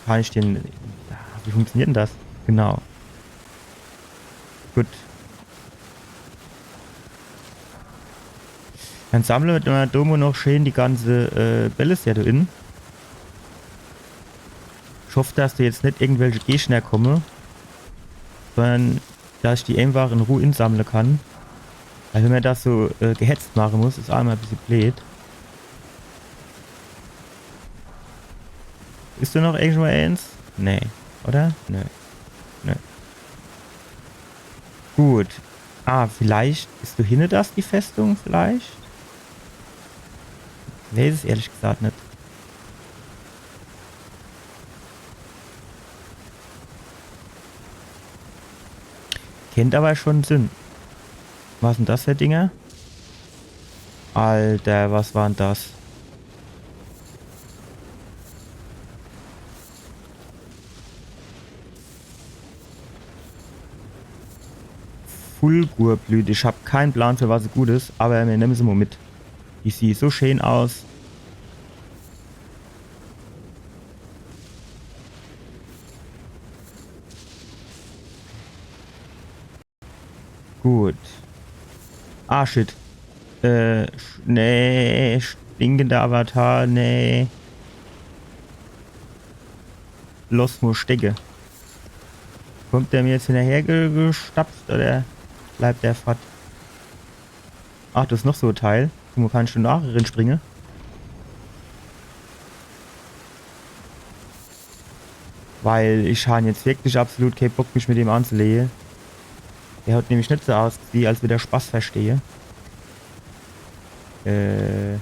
Kann ich den. Ja, wie funktioniert denn das? Genau. Gut. Dann sammle mer do mo noch schön die ganze, äh, Bälle do in. Ich hoff, dass do jetzt net irgendwelche Gegner komme, sondern dass ich die einfach in Ruh insammle kann. Weil wenn mer das so, äh, gehetzt mache muss, is ach immer e bissje bleed. Is do noch irgendwo eens? Nee, oder? Nee. Nee. Gut. Ah, vielleicht is do hinne das die Festung, vielleicht? Ich weiß es ehrlich gesagt net. Kennt awwer schon sin. Was sin das für Dinger? Alter, was war denn das? Fulgurblüte. Ich hab kee Plan, für was se gut is, awwer mir nemme se mo mit. Die sieht so schön aus. Gut. Ah, shit. Äh, sch-, nee, stinkender Avatar, nee. Loss mo stecke. Kommt der mir jetzt hinnerher ge-, gestapft oder bleibt der fort? Ach, das is noch so e Teil. Guck mo, kann ich schon nach rinspringe. Weil ich han jetzt wirklich absolut kee Bock, mich mit dem anzulehe. Der hat nämlich net so ausgesieh, als würd er Spaß verstehe. Äh.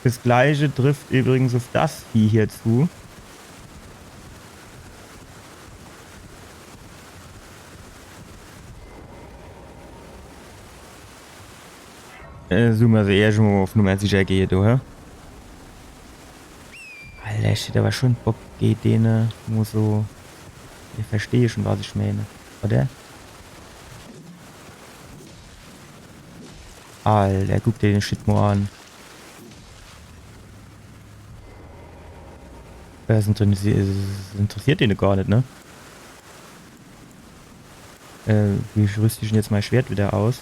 Das Gleiche trifft übrigens auf das Vieh hier zu. Äh, so mer se eher schon mo auf Nummer sicher gehe, du, hä? Alter, ich hätt aber schon Bock, gege dene mo so. Ihr verstehe schon, was ich meine, oder? Alter, guck dir den Shit mo an. Das interessiert, das interessiert den gar net, ne? Äh, wie rüst ich denn jetzt mein Schwert wieder aus?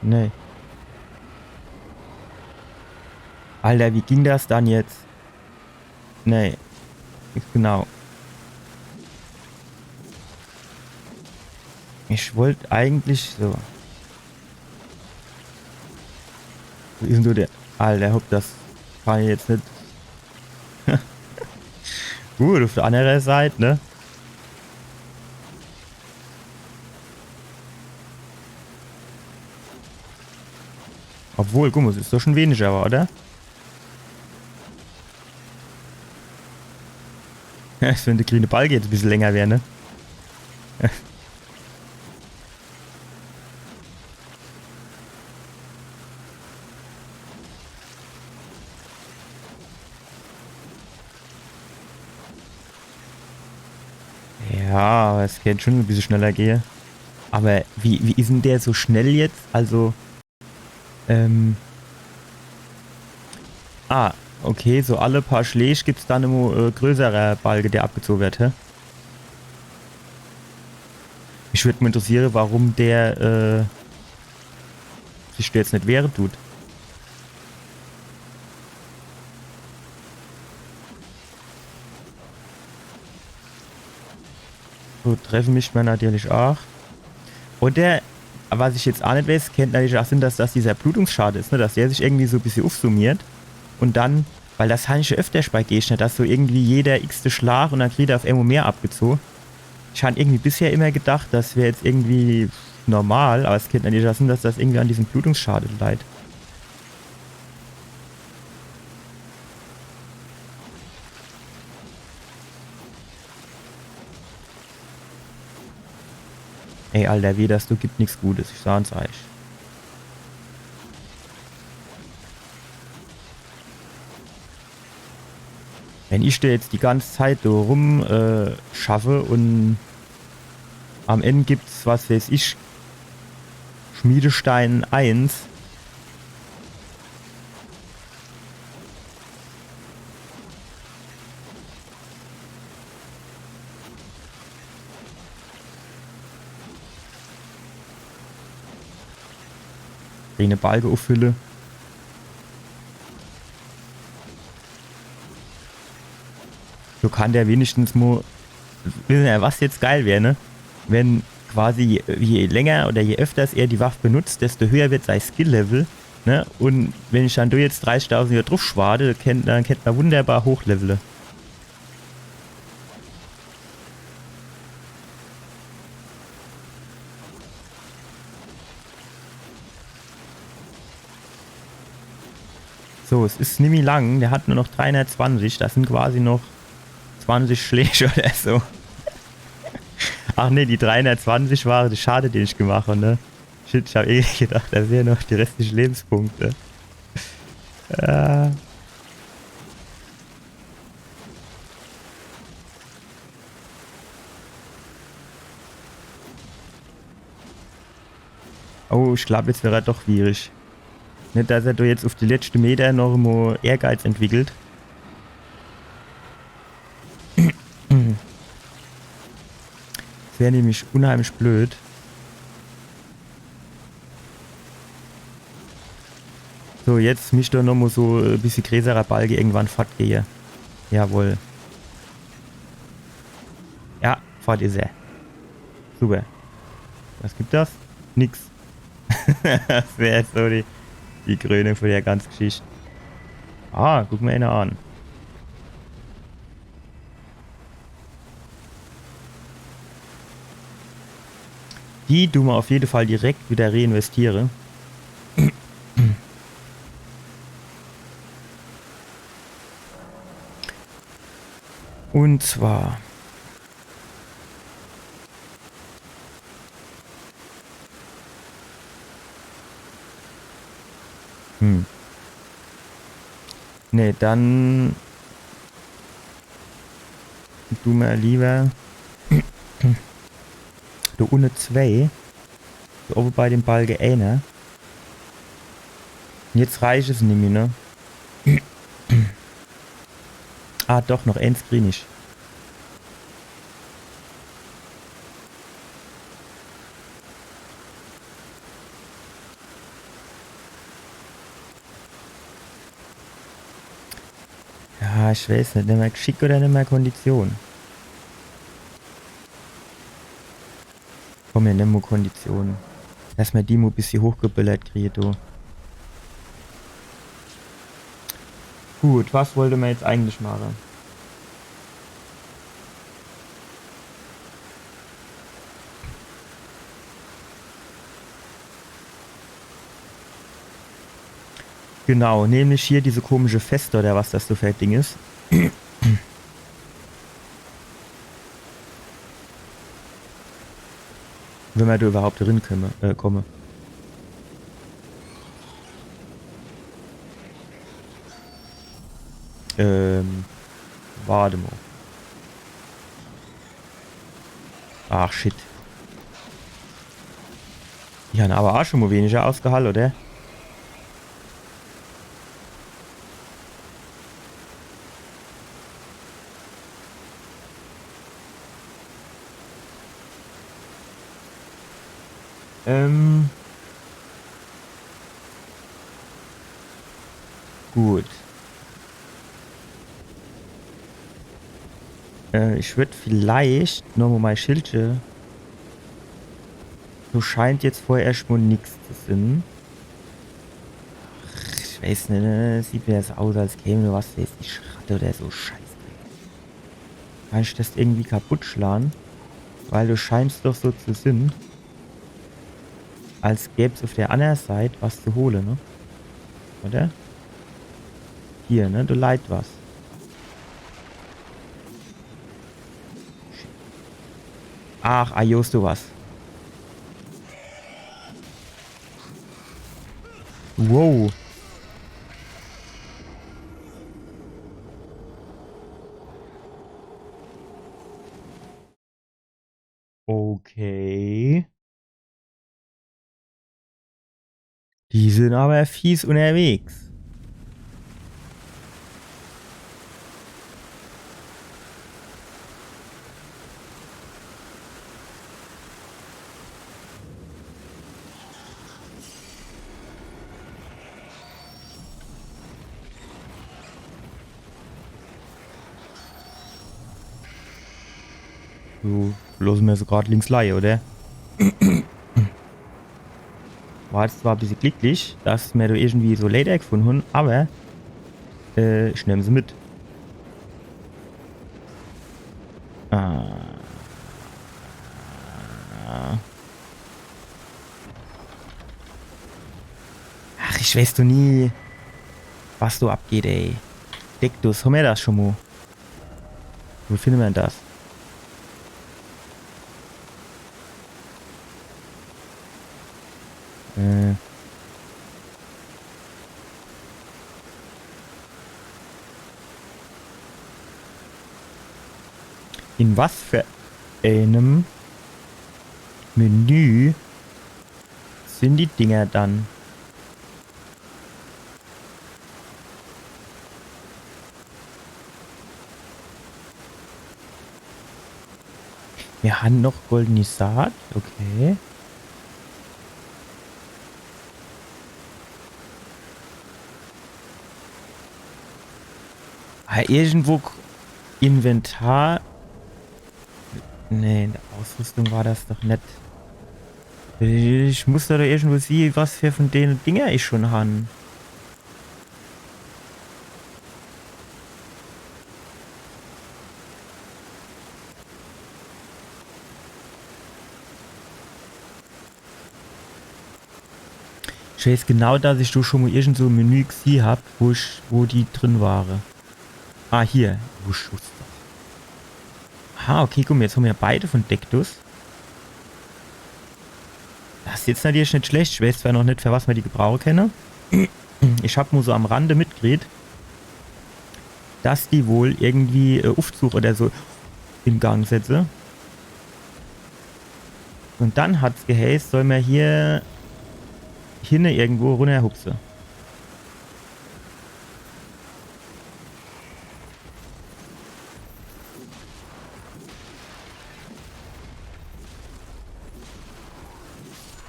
Nee. Alter, wie ging das dann jetzt? Nee. Genau. Ich wollt eigentlich so. Wo is denn do der? Alter, hopp, das kann ich jetzt net. Gut, auf der andere Seit, ne? Obwohl, guck mo, es is doch schon weniger, oder? Ja, wenn der grüne Balke jetzt e bissel länger wär, ne? Ja, aber es kann schon e bissel schneller gehe. Aber wie, wie is denn der so schnell jetzt? Also, ähm. Ah, okay, so alle paar Schläg gibt's dann immer, äh, größerer Balke, der abgezogen wird, hä? Mich würd mo interessiere, warum der, äh, sich do jetzt net wehre tut. So, treffe misst mer natürlich aach. Oder, was ich jetzt aach net weeß, kennt natürlich aach sinn, dass das dieser Blutungsschade is, ne? Dass der sich irgendwie so e bissje ufsummiert und dann, weil das han ich schon öfter bei Gegner, dass so irgendwie jeder x-te Schlag und dann kriegt er uf emol mehr abgezoge. Ich han irgendwie bisher immer gedacht, das wär jetzt irgendwie normal, aber es kennt natürlich aach sinn, dass das irgendwie an diesem Blutungsschade leit. Ey, Alter, wie das do gibt nix Gutes, ich saan's eich. Wenn ich do jetzt die ganz Zeit do rum, äh, schaffe und am End gibt's, was weeß ich, Schmiedestein eins. Grüne Balke uffülle. So kann der wenigstens mo, wisst er, was jetzt geil wär, ne? Wenn quasi je, je länger oder je öfters er die Waff benutzt, desto höher wird sei Skill-Level, ne? Und wenn ich dann do jetzt dreißigtausend wieder druf schwade, kennt, dann kennt mer wunderbar hochlevele. So, es is nimmi lang. Der hat nur noch dreihundertzwanzig. Das sind quasi noch zwanzig Schläge oder so. Ach nee, die dreihundertzwanzig waren de Schade, den ich gemacht hab, ne? Shit, ich hab eh gedacht, das wären noch die restlichen Lebenspunkte. Äh. Oh, ich glaub, jetzt wär er doch schwierig. Net, dass er do jetzt uf die letzte Meter noch mo Ehrgeiz entwickelt. Das wär nämlich unheimlich blöd. So, jetzt misst doch noch mo so e bissje greeßerer Balke irgendwann fortgehe. Jawohl. Ja, fort is er. Super. Was gibt das? Nix. Das wär jetzt so die, die Krönung von der ganzen Geschichte. Ah, guck mo eener an. Die du mer auf jede Fall direkt wieder reinvestiere. Und zwar Hm. Nee, dann du mer lieber do unne zwei. Do owwe bei dem Balke eener. Und jetzt reicht es nimmi, ne? Ah, doch, noch eens krieg ich. Ja, ich weiß net, nimmer Geschick oder nimmer Kondition. Komm, mir nemme mo Kondition. Dass mer die mo bissje hochgeböllert kriegt, du. Gut, was wollte mer jetzt eigentlich mache? Genau, nämlich hier diese komische Feste oder was das so für ein Ding is. Wenn mer do überhaupt drin komme, äh, komme. Ähm, warte mo. Ach, shit. Die han aber auch schon mo weniger ausgehalt, oder? Ähm. Gut. Äh, ich würd vielleicht nochmo mei Schildche. So scheint jetzt vorher erschtmo nix zu sin. Ach, ich weiß net, ne? Sieht mir das aus, als käm nur was, weiß ich, Ratte oder so Scheiß. Kann ich das irgendwie kaputt schlage? Weil du scheinst doch so zu sin, als gäb's auf der annere Seit was zu hole, ne? Oder? Hier, ne? Do leit was. Ach, ajos, du was. Wow. Okay. Die sin aber fies unterwegs. So, losse mer se grad links leie, oder? War jetzt zwar e bissje glicklich, dass mer do irgendwie so Leder gefunn hun, aber, äh, ich nemm se mit. Ah. Ach, ich weiß doch nie, was do abgeht, ey. Dektus, ham mer das schon mo? Wo findet mer das? Äh. In was für einem Menü sind die Dinger dann? Mir han noch goldene Saat, okay. Ah, irgendwo k-, Inventar. Nee, in der Ausrüstung war das doch net. Ich muss da doch irgendwo sieh, was für von dene Dinger ich schon han. Ich weiß genau, dass ich do schon mo irgend so e Menü gsieh hab, wo ich, wo die drin ware. Ah, hier. Wo Schuster. Ah, okay, guck mo, jetzt ham mer beide von Dektus. Das is jetzt natürlich net schlecht. Ich weiß zwar noch net, für was mer die gebrauche kenne. Ich hab mo so am Rande mitgekriet, dass die wohl irgendwie, äh, Uffzug oder so in Gang setze. Und dann hat's geheißt, soll mer hier hinne irgendwo runnerhupse.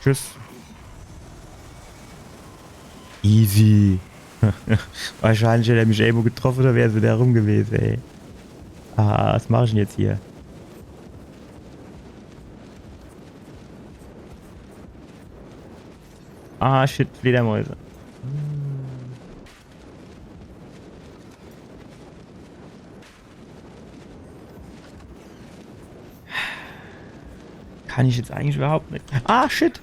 Tschüss. Easy. Wahrscheinlich hätt er mich irgendwo getroffe, do wär se wieder rum gewese, ey. Ah, was mach ich denn jetzt hier? Ah, shit, Fledermäuse. Kann ich jetzt eigentlich überhaupt net. Ah, shit!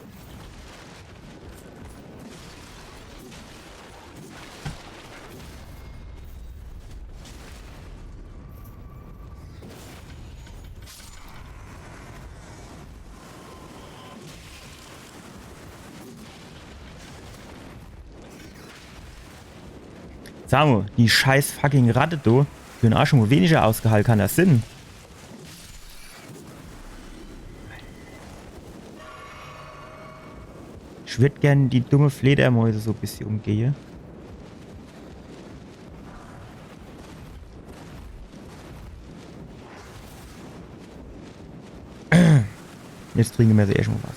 Sa mo, die scheiß fucking Ratte do, die hun aa schon mo weniger ausgehalt, kann das sinn? Ich würd gern die dumme Fledermäuse so e bissje umgehe. Jetzt trinke mer so erscht mo was.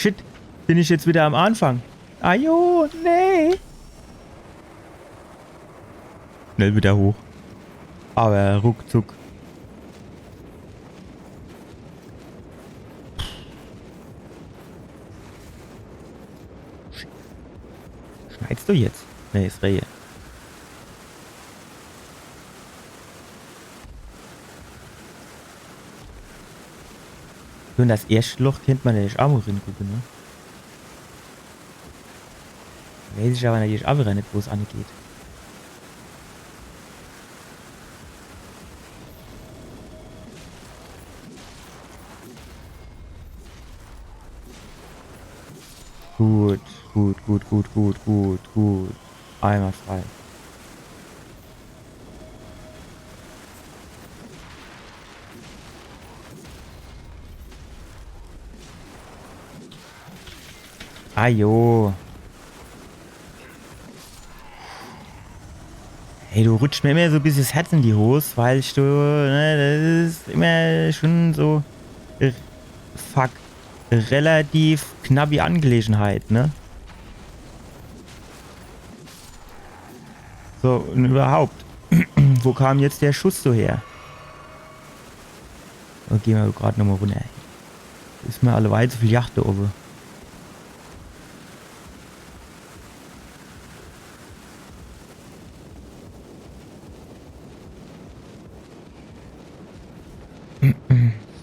Shit, bin ich jetzt wieder am Anfang? Ajo, nee. Schnell wieder hoch. Aber ruckzuck. Schneit's du jetzt? Nee, is Rehe. So, in das erschte Loch kennt mer jo ach mol ringucke, ne? Weiß ich aber natürlich ach wieder net, wo's angeht. Gut, gut, gut, gut, gut, gut, gut. Einwandfrei. Ah jo. Ey, du rutschst mir immer so e bissche 's Herz in die Hos, weil ich, du, ne, das is immer schon so, äh, fuck, relativ knappi Angelegenheit, ne? So, und überhaupt, wo kam jetzt der Schuss so her? Do geh mer grad nochmol runner. Is mer alleweil zu viel Yacht do owwe.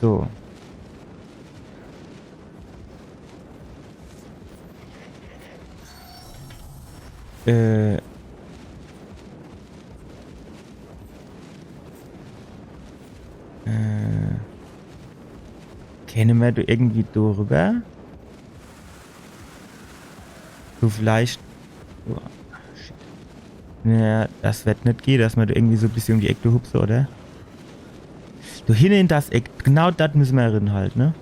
So. Äh. Äh. Kenne mer do irgendwie do rüber? So vielleicht. Oh, shit. Naja, das werd net gehe, dass mer do irgendwie so e bissche um die Eck do hupse, oder? Do hinne in das Eck. Genau das müsse mer rin halt, ne?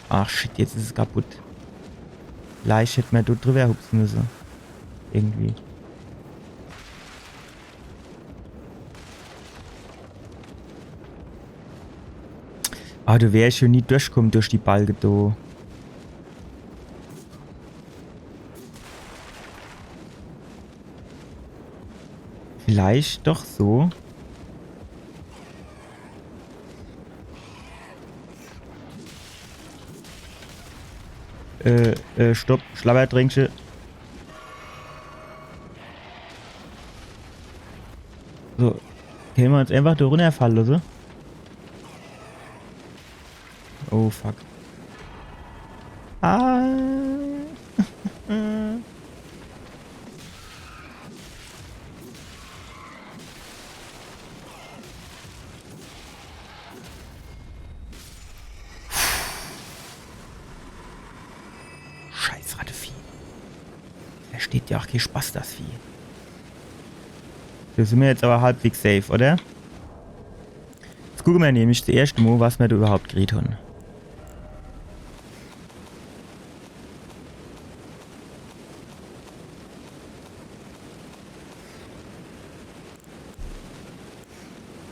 Ach shit, jetzt is es kaputt. Vielleicht hätt mer do drüber hupse müsse. Irgendwie. Ah, do wär ich schon nie durchkomme durch die Balke do. Vielleicht doch so. Äh, äh, stopp, Schlabbertränkche. So, kenne mer uns einfach do runnerfalle losse? Oh, fuck. Ah. Scheiß Rattevieh. Versteht jo ach kee Spaß, das Vieh. Do sin mer jetzt aber halbwegs safe, oder? Jetzt gucke mer nämlich zuerscht mol, was mer do überhaupt gekriet hon.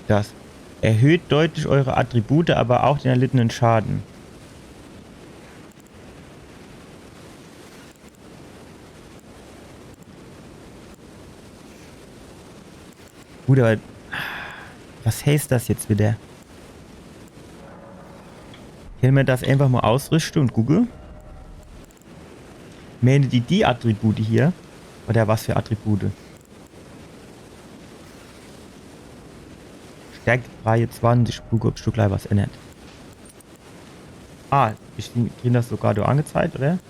Das erhöht deutlich eure Attribute, aber auch den erlittenen Schaden. Gut, aber was heißt das jetzt wieder? Kenne mer das einfach mol ausrüschte und gucke? Menne die, die Attribute hier? Oder was für Attribute? Stärke dreiundzwanzig, gucke, ob sich do gleich was ännert. Ah, ich krieg das sogar do angezeigt, oder?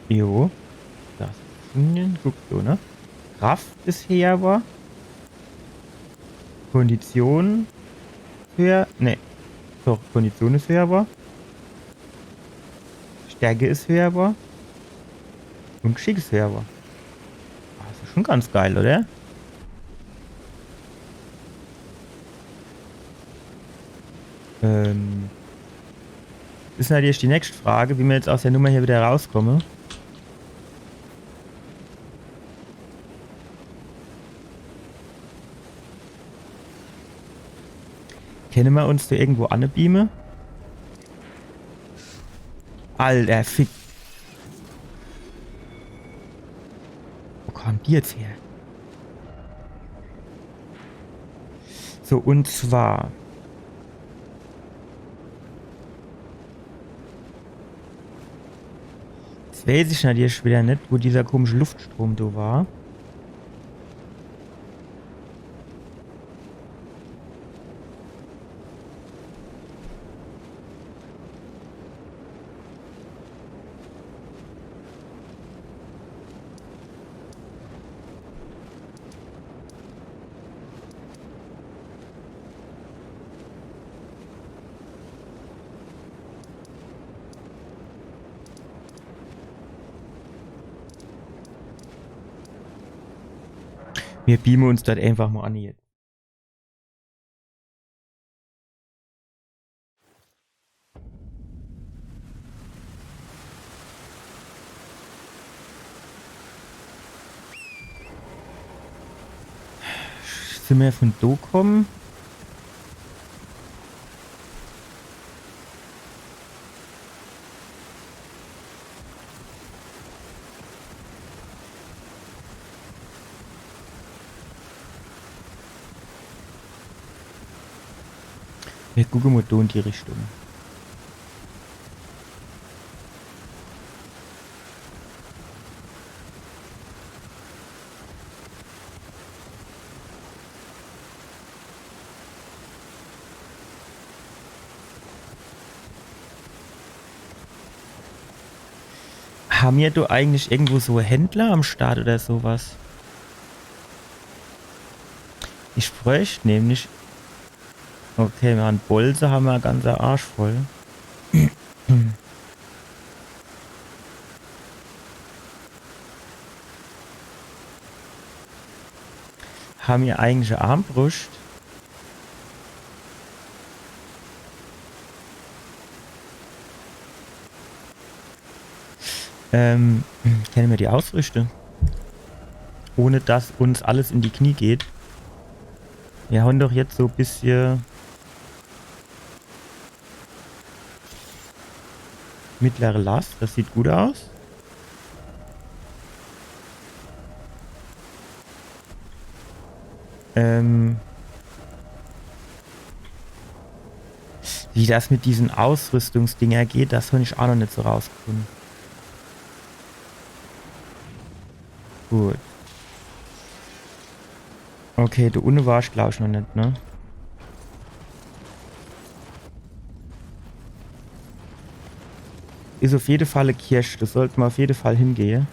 Jo. Das is en guck do, ne? Kraft is höher. Kondition is höher. Nee. Doch, Kondition is höher. Stärke is höher. Und Geschick is höher. Ah, das is schon ganz geil, oder? Ähm, is natürlich die nächste Frage, wie mer jetzt aus der Nummer hier wieder rauskomme. Kenne mer uns do irgendwo anebeame? Alter, fick. Wo kommen die jetzt her? So, und zwar. Jetzt weiß ich natürlich wieder net, wo dieser komische Luftstrom do war. Mir beame uns dort einfach mal an jetzt. Sin mer vun do kumme? Mir gucke mol do in die Richtung. Ham mir do eigentlich irgendwo so Händler am Start oder so was? Ich bräucht nämlich. Okay, mir han Bolze, ham mer ganze Arsch voll. Ham mir eigentlich e Armbruscht? Ähm, kenne mer die ausrüschte? Ohne dass uns alles in die Knie geht. Mir han doch jetzt so e bissche mittlere Last, das sieht gut aus. Ähm, wie das mit diesen Ausrüstungsdinger geht, das han ich aa noch net so rausgefunne. Gut. Okay, do unne war ich, glaab ich, noch net, ne? Is uff jede Fall e Kirch, do sollt mer uff jede Fall hingehe.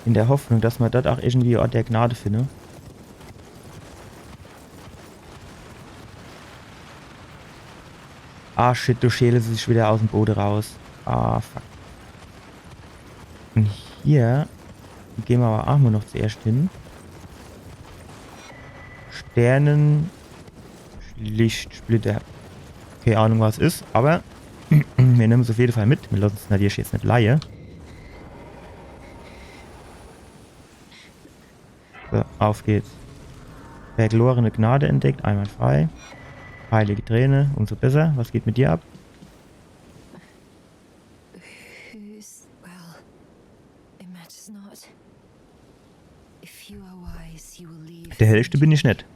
In der Hoffnung, dass mer dort aa irgendwie e Ort der Gnade finne. Ah, shit, do schäle se sich wieder aus'm Bode raus. Ah, fuck. Un hier gehn mer awwer aa mol noch zuerscht hin. Sternenlicht-Splitter. Kee Ahnung, was is, awwer mir nemme's uff jede Fall mit. Mir lasse's natürlich jetzt net leie. So, auf geht's. Verlorene Gnade entdeckt, einwandfrei. Heilige Träne, umso besser. Was geht mit dir ab? Who's, well, it matters not. If you are wise, you will leave. Der Hellste bin ich net.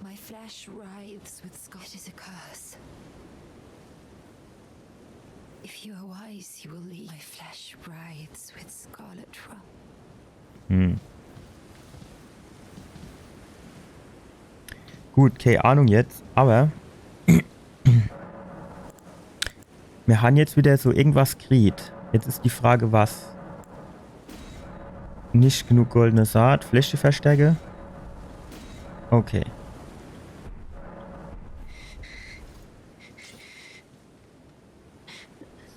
My flesh writhes with scar. It is a curse. If you are wise, you will leave. My flesh writhes with scarlet rot. Hm. Gut, kee Ahnung jetzt, awwer mir han jetzt wieder so irgendwas kriet. Jetzt is die Frage, was? Net genug goldene Saat, Flächeverstärker. Okay.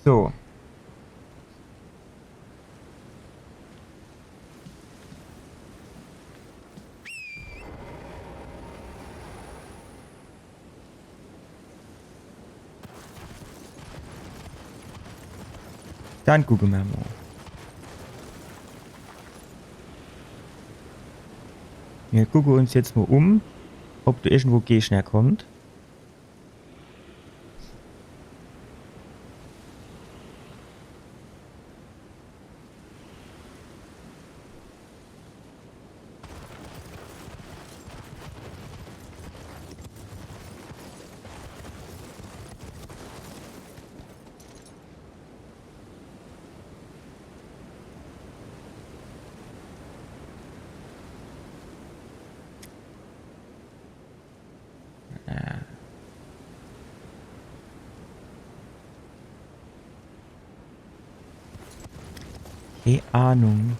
So. Dann gucke mer mol. Mir gucke uns jetzt mol um, ob do irgendwo Gegner kommt. Kee Ahnung.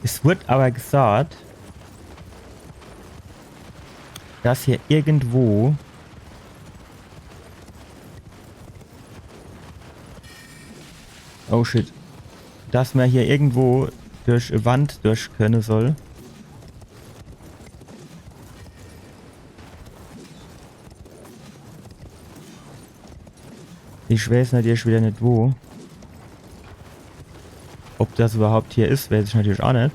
Es wurd awwer gesaat, dass hier irgendwo... Oh shit. Dass mer hier irgendwo durch e Wand durch könne soll. Ich weeß natürlich widder net wo. Ob das iwwerhaupt hier is, weeß ich natürlich aa net.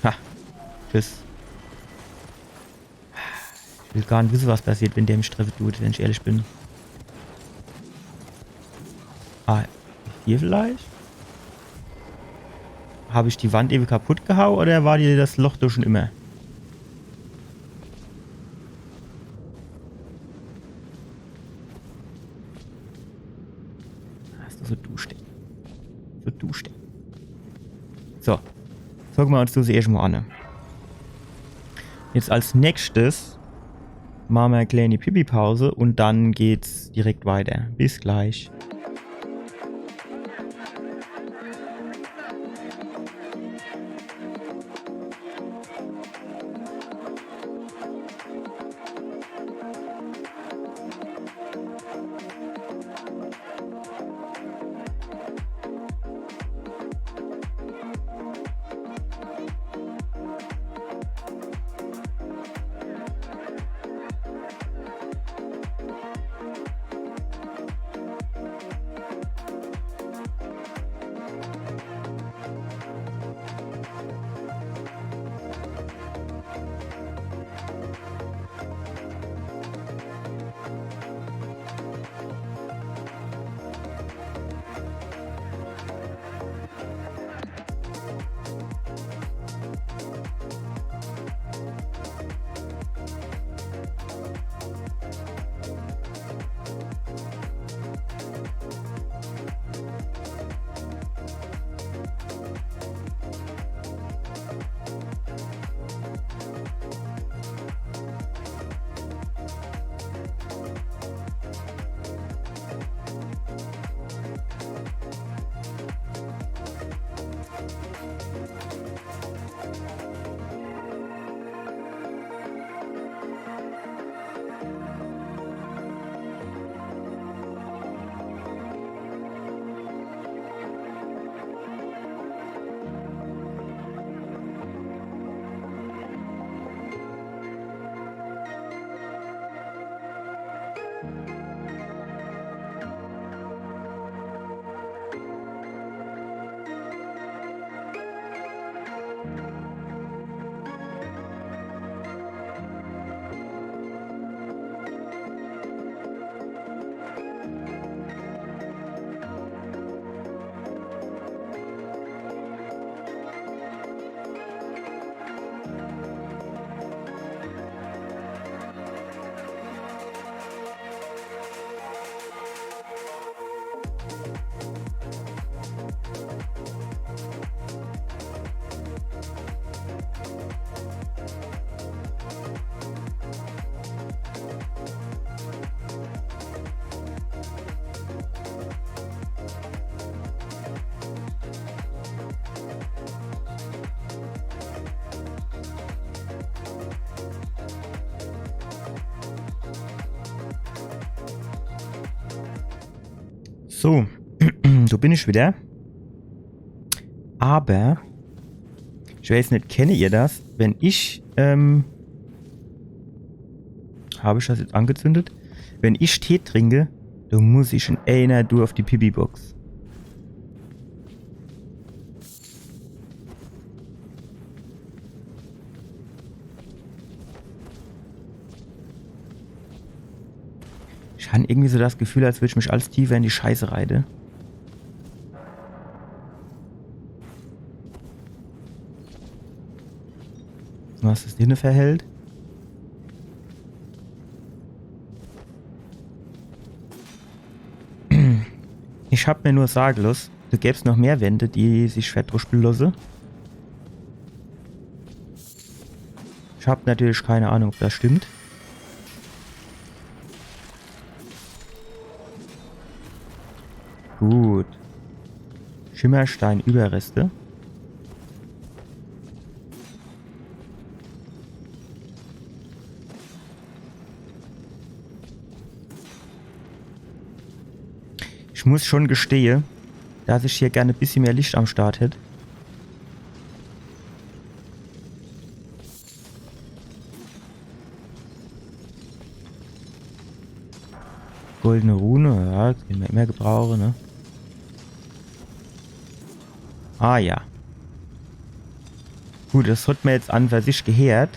Ha. Tschüss. Ich will gar net wisse, was passiert, wenn der mich treffe dut, wenn ich ehrlich bin. Ah, hier vielleicht? Hab ich die Wand ewe kaputt gehau oder war die das Loch do schon immer? Ah, is das so duschter. So duschter. So. Gucke mer uns das erscht mol an. Jetzt als nächstes mache mer e kleeni Pipi-Pause un dann geht's direkt weiter. Bis gleich. So, do bin ich widder. Awwer ich weeß net, kenne ihr das? Wenn ich, ähm, hab ich das jetzt angezündet? Wenn ich Tee trinke, do muss ich in eener Tour uff die Pipi-Box. Ich han irgendwie so das Gefühl, als würd ich mich alles tiefer in die Scheiße reite. Was is das hinne verhält? Ich hab mir nur sage losse, do gäb's noch mehr Wände, die sich verdruspele losse. Ich hab natürlich keine Ahnung, ob das stimmt. Gut. Schimmerstein-Überreste. Ich muss schon gestehe, dass ich hier gerne e bissje mehr Licht am Start hätt. Goldene Rune, ja, kann mer immer gebrauche, ne? Ah ja. Gut, das hat mer jetzt an für sich gehört.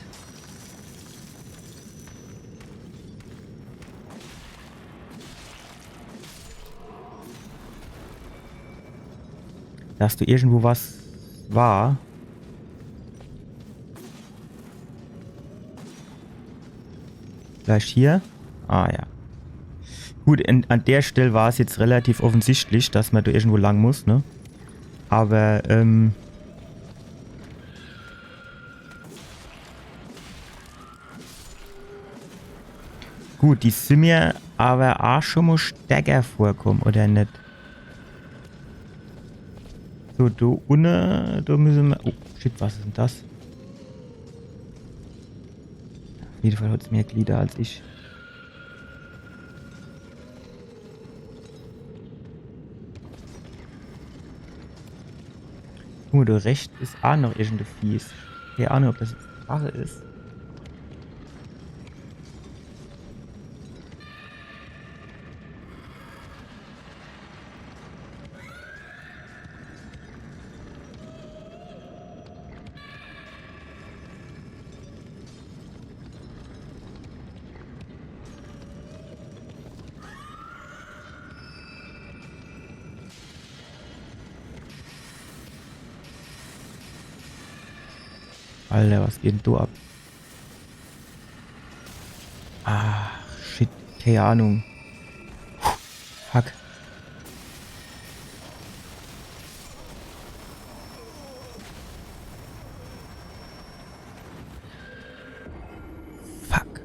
Dass do irgendwo was war. Vielleicht hier? Ah ja. Gut, an, an der Stelle war's jetzt relativ offensichtlich, dass mer do irgendwo lang muss, ne? Aber, ähm, gut, die sin mer aber aa schon mo stärker vorkomme, oder net? So, do unne, do müsse mer. Oh, shit, was is denn das? Auf jeden Fall hat's mehr Glieder als ich. Guck mo, do rechts is aa noch irgende Viehs. Keine Ahnung, ob das jetzt Drache is. Alter, was geht denn do ab? Ah, shit, keine Ahnung. Fuck. Fuck.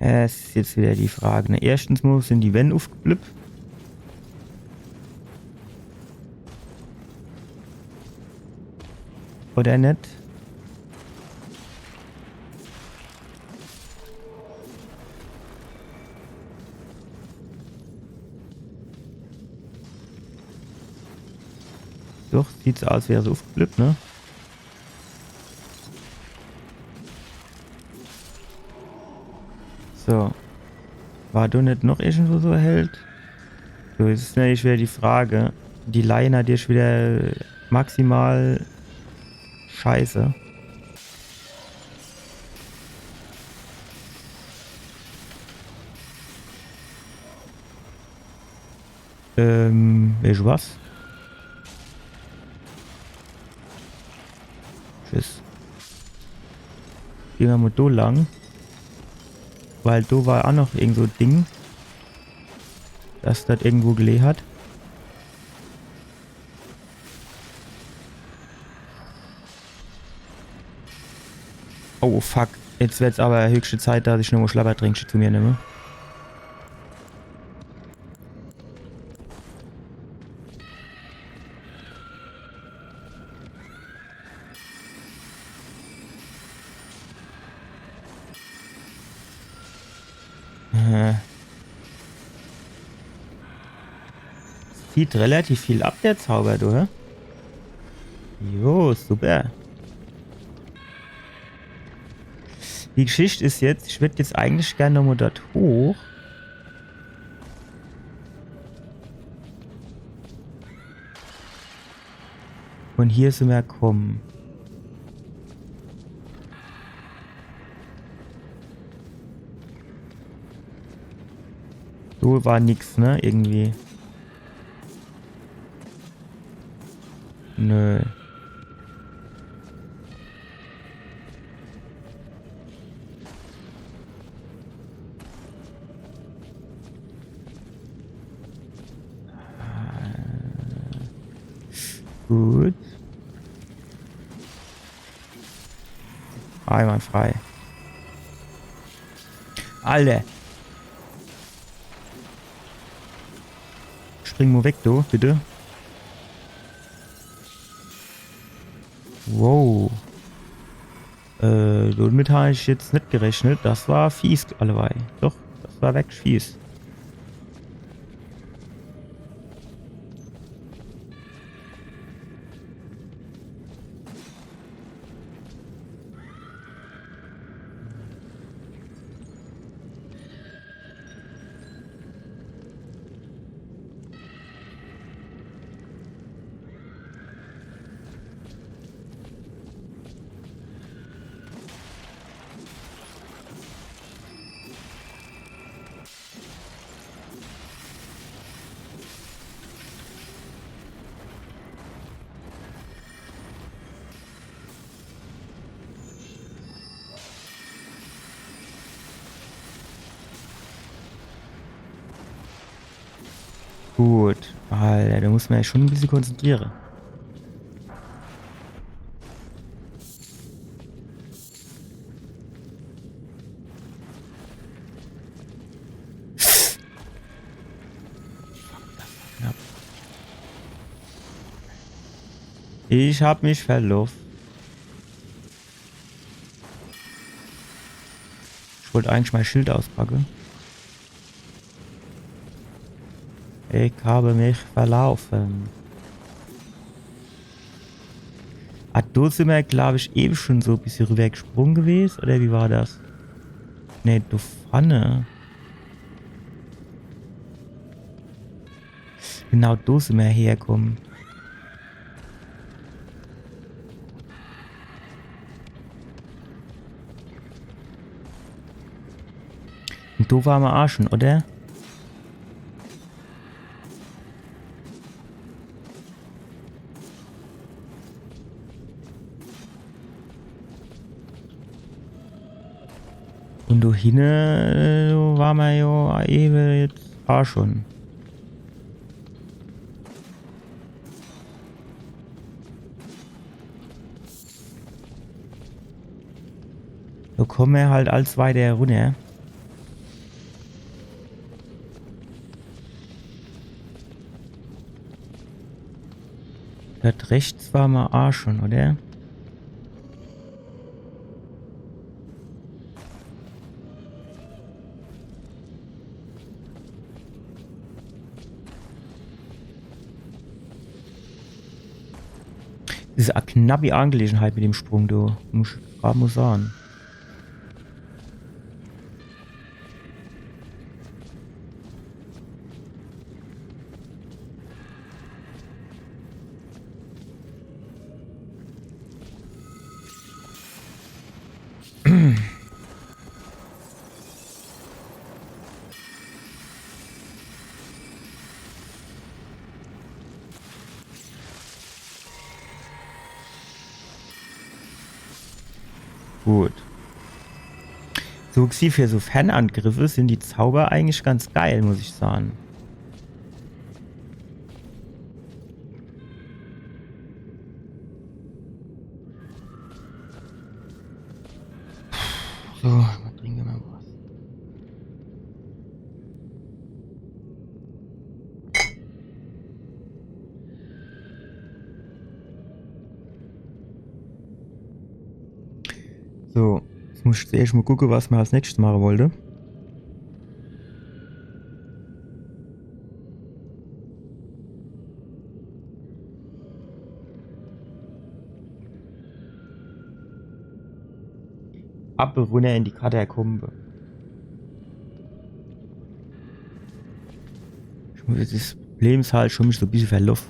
Es is jetzt wieder die Frage, ne? Erstens mo sin die Wänn ufgeblibb. Oder net? Doch, sieht so aus, als wär se ufgeblibb, ne? So. War do net noch irgendwo so e Held? So, jetzt is natürlich wieder die Frage. Die Line hat jetzt wieder maximal Scheiße. Ähm, weescht du was? Tschüss. Gehn mer mo do lang. Weil do war aa noch irgend so e Ding, das das irgendwo gelehe hat. Oh, fuck. Jetzt werd's aber höchste Zeit, dass ich nomo Schlabbertränksche zu mir nemme. Äh. Zieht relativ viel ab, der Zauber, du, hä? Jo, super. Die Geschicht is jetzt, ich würd jetzt eigentlich gern nomo dort hoch. Von hier sin mer kumme. So war nix, ne? Irgendwie. Nö. Gut. Einwandfrei. Alter. Spring mo weg, du, bitte. Wow. Äh, domit hab ich jetzt net gerechnet. Das war fies, alleweil. Doch, das war wirklich fies. Gut. Alter, do muss mer sich schun e bissel konzentriere. Ich hab mich verloffe. Ich wollt eigentlich mei Schild auspacke. Ich hab mich verlaufe. Ah, do simmer, glaab ich, ewe schun so e bissel riwwergesprung gewes, oder wie war das? Nee, do vorne. Genau, do simmer herkomme. Un do ware mer aa schun, oder? Un do hinne, äh, ware mer jo ewe jetzt aa schun. Do komme mer halt als weiter runner. Dort rechts ware mer aa schun, oder? Das is e knappi Angelegenheit mit dem Sprung, du. Muss ich grad mo sage. Gut. So, gsi, für so Fernangriffe sin die Zauber eigentlich ganz geil, muss ich sage. So, mal trinke mer was. So, jetzt muss ich zuerscht mo gucke, was mer als nächstes mache wollte. Ab un runner in die Katakombe. Ich muss, das Problem is halt, ich hab mich so e bissel verloffe.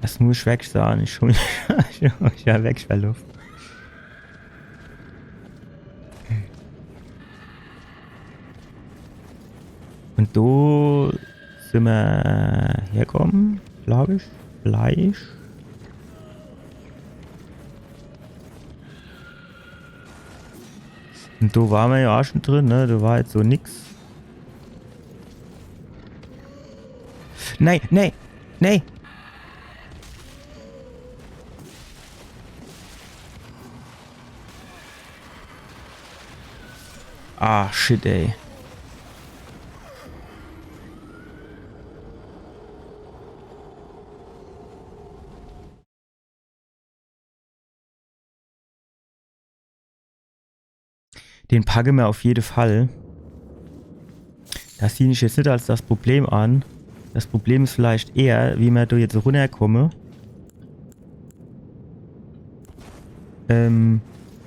Das muss ich wirklich sage. Ich hab mich, ich hab mich jo wirklich verloffe. Un do simmer herkomme, glaab ich. Fleisch. Un do ware mer jo aa schun drin, ne? Do war jetzt so nix. Nee, nee, nee. Ah, shit, ey. Den packe mer auf jede Fall. Das sieh ich jetzt net als das Problem an. Das Problem is vielleicht eher, wie mer do jetzt runnerkomme. Ähm,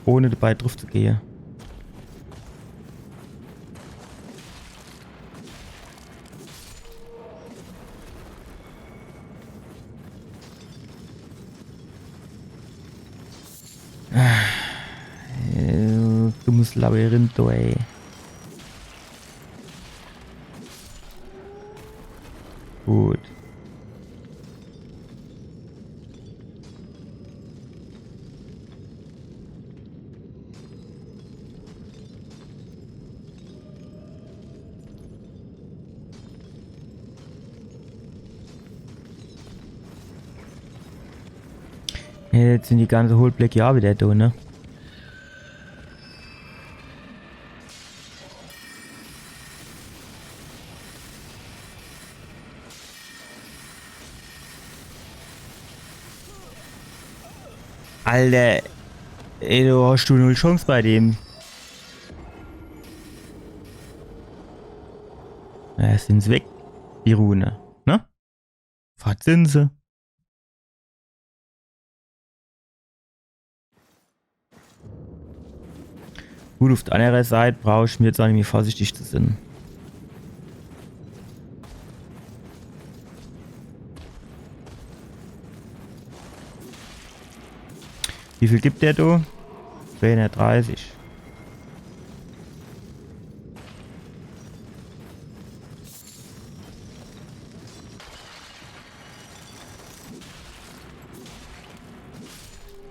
ohne dabei druff zu gehe. Äh, dummes Labyrinth, du, ey. Gut. Ja, jetzt sin die ganze Hohlbleck ja wieder do, ne? Alter. Ey, do hasch du null Chance bei dem. Ja, jetzt sin se weg, die Rune, ne? Fort sin se. Gut, uff der annere Seit brauch ich mer jetzt aa nimmi vorsichtig zu sin. Wie viel gibt der do? Zweihundertdreißig.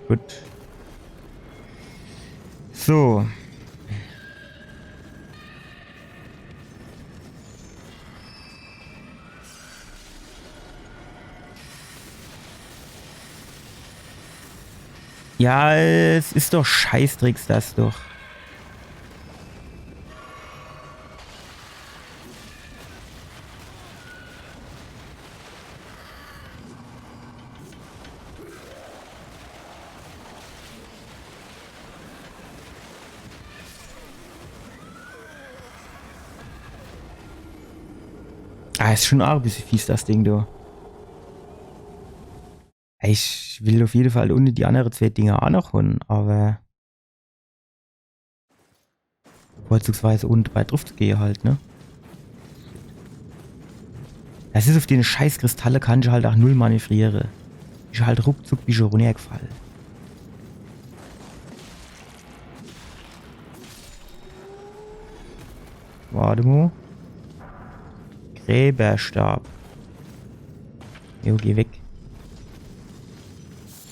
Gut. So. Ja, es is doch Scheißdrecks, das doch. Ah, is schon arg e bissje fies, das Ding, du. Ich will uff jede Fall unne die annere zwee Dinger aa noch hole, awwer vorzugsweise unne bei druff zu gehe halt, ne? Das is, uff dene scheiß Kristalle kann ich halt aa null manövriere. Ich halt ruckzuck, bin ich runnergefall. Wart emol. Gräberstab. Jo, geh weg.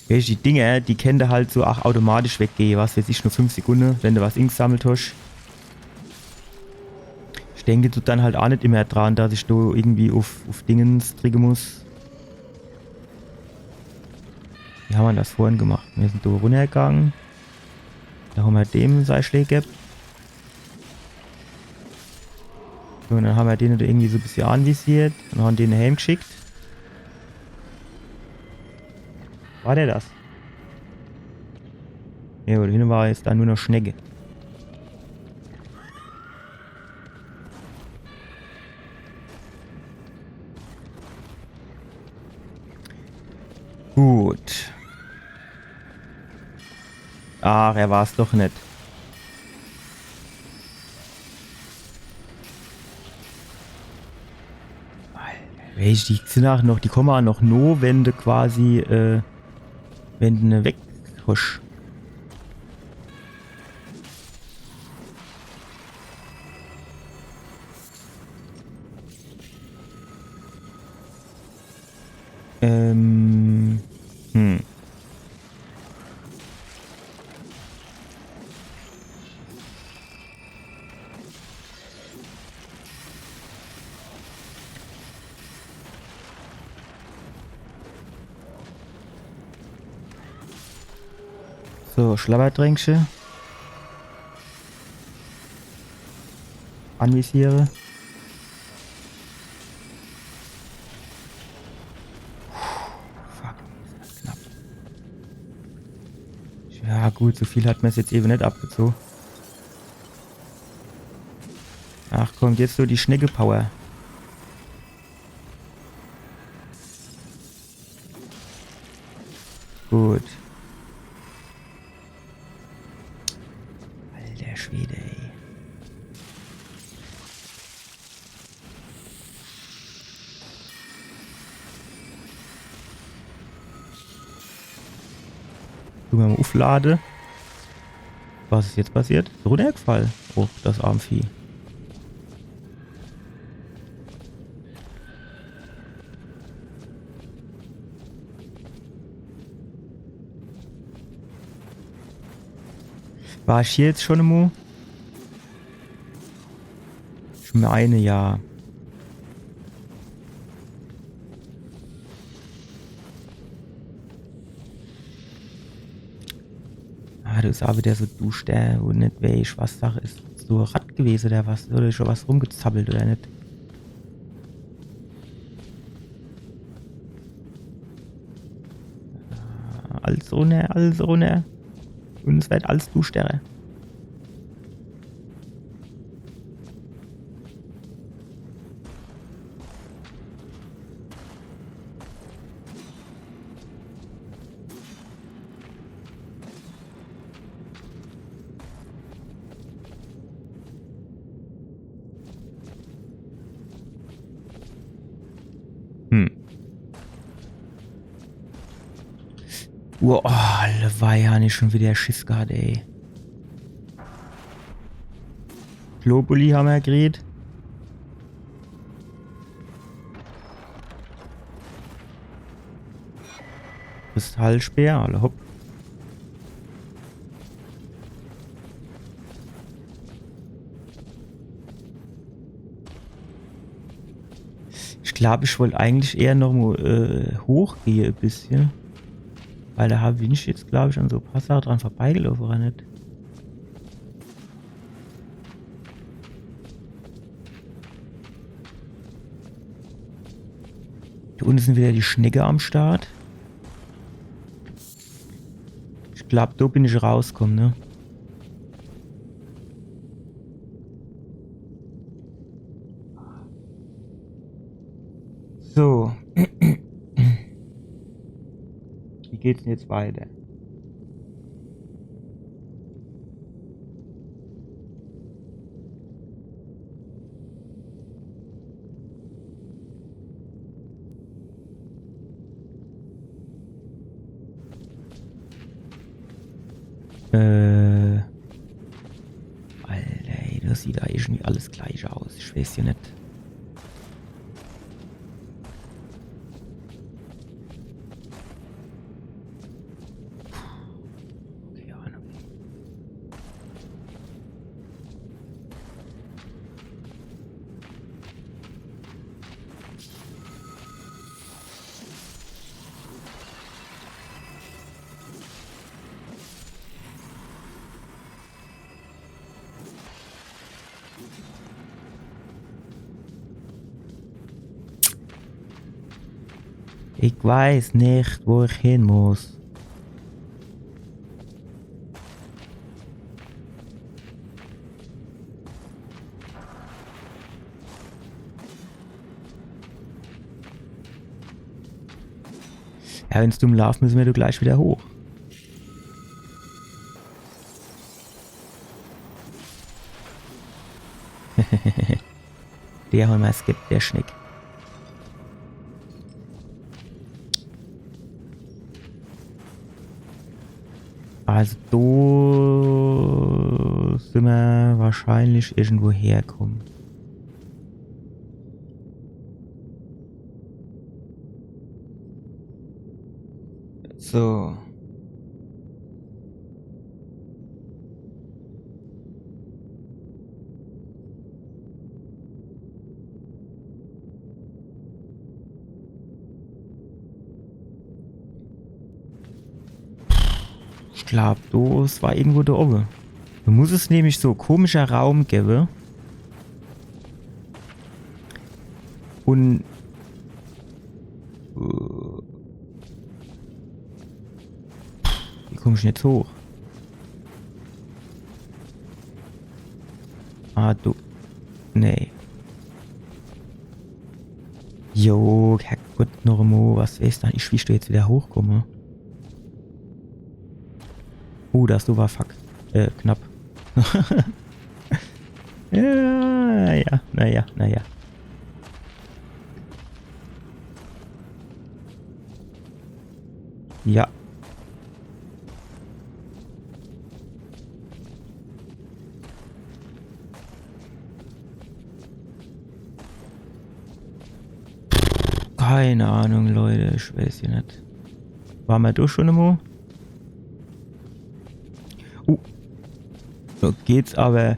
Weescht, die Dinger, die kennte halt so aa automatisch weggehe, was weeß ich, nur fünf Sekunde, wenn de was ingesammelt hosch. Ich denk do dann halt aa net immer dran, dass ich do irgendwie uff, uff Dingens dricke muss. Wie hammer das vorhin gemacht? Mir sin do runnergange. Do hammer dem sei Schläg gebb. So, un dann hammer den do irgendwie so e bissje anvisiert un han den heemgeschickt. War der das? Ja, gut, hinne war jetzt dann nur noch Schnecke. Gut. Ach, er war's doch net. Weescht, die sin aa noch, die komme aa noch no, wenn de quasi, äh, wenn de ne weghusch. Ähm. Hm. So, Schlabbertränkche. Anvisiere. Puh, fuck, is das knapp. Ja gut, so viel hat mer's jetzt ewe net abgezoge. Ach komm, jetzt so die Schnecke-Power. Gut. Alter Schwede, ey. Tun mer mol uflade. Was is jetzt passiert? Is runnergefall. Oh, das arm Vieh. War ich hier jetzt schon emol? Ich meine, ja. Ah, do is aach widder so duschter, wo net weesch, was Sach is. So e Ratt gewese oder was? Oder schon was rumgezappelt oder net? Ah, alles runner, alles runner. Un es werd alles duschterer. Hm. Wow, oh, alleweil han ich schon widder Schiss gehat, ey. Globuli hammer gekriet. Kristallspeer, alla hopp. Ich glaab, ich wollt eigentlich eher noch mol, äh, hochgehe e bissche. Weil do hab ich jetzt, glaab ich, an so e paar Sache dran vorbeigelaufe, oder net? Do unne sin widder die Schnecke am Start. Ich glaab, do bin ich rauskomm, ne? So. Wie geht's denn jetzt weiter? Äh. Alter, ey, das sieht do irgendwie alles gleich aus. Ich weeß jo net. Keine Ahnung. Ich weeß net, wo ich hin muss. Ja, wenn's dumm laaft, müsse mer do gleich widder hoch. Der hol mer, es gibt der Schnick. Also, do simmer wahrscheinlich irgendwo herkomme. So. Ich glaab, das war irgendwo do owwe. Do muss es nämlich so komischer Raum gewwe. Un, äh, wie komm ich denn jetzt hoch? Ah, do. Nee. Jo, Herrgott, noch emol, was is dann? Ich, wie ich do jetzt wieder hochkomm? Oh, das do war fuck. Äh, knapp. Ja, ja, naja, naja. Ja. Keine Ahnung, Leute, ich weiß jo net. War mer do schon emol? Uh. Do geht's awwer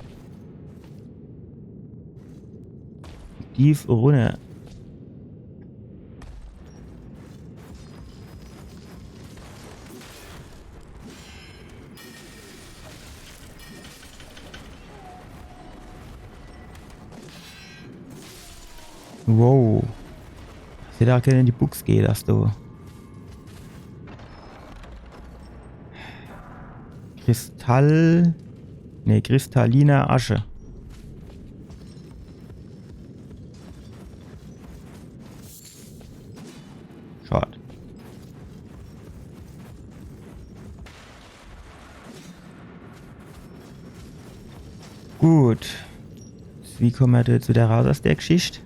tief runner. Wow. Hätt do ach in die Buchs gehe, das do. Kristall. Nee, kristalliner Asche. Schad. Gut. Wie komme mer do jetzt wieder raus aus der Geschicht?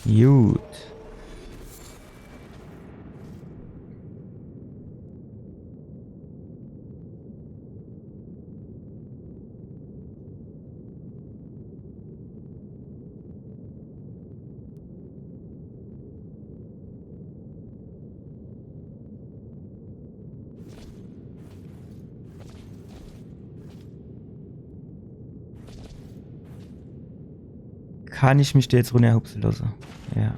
Gut. Kann ich mich do jetzt runnerhupse losse? Ja.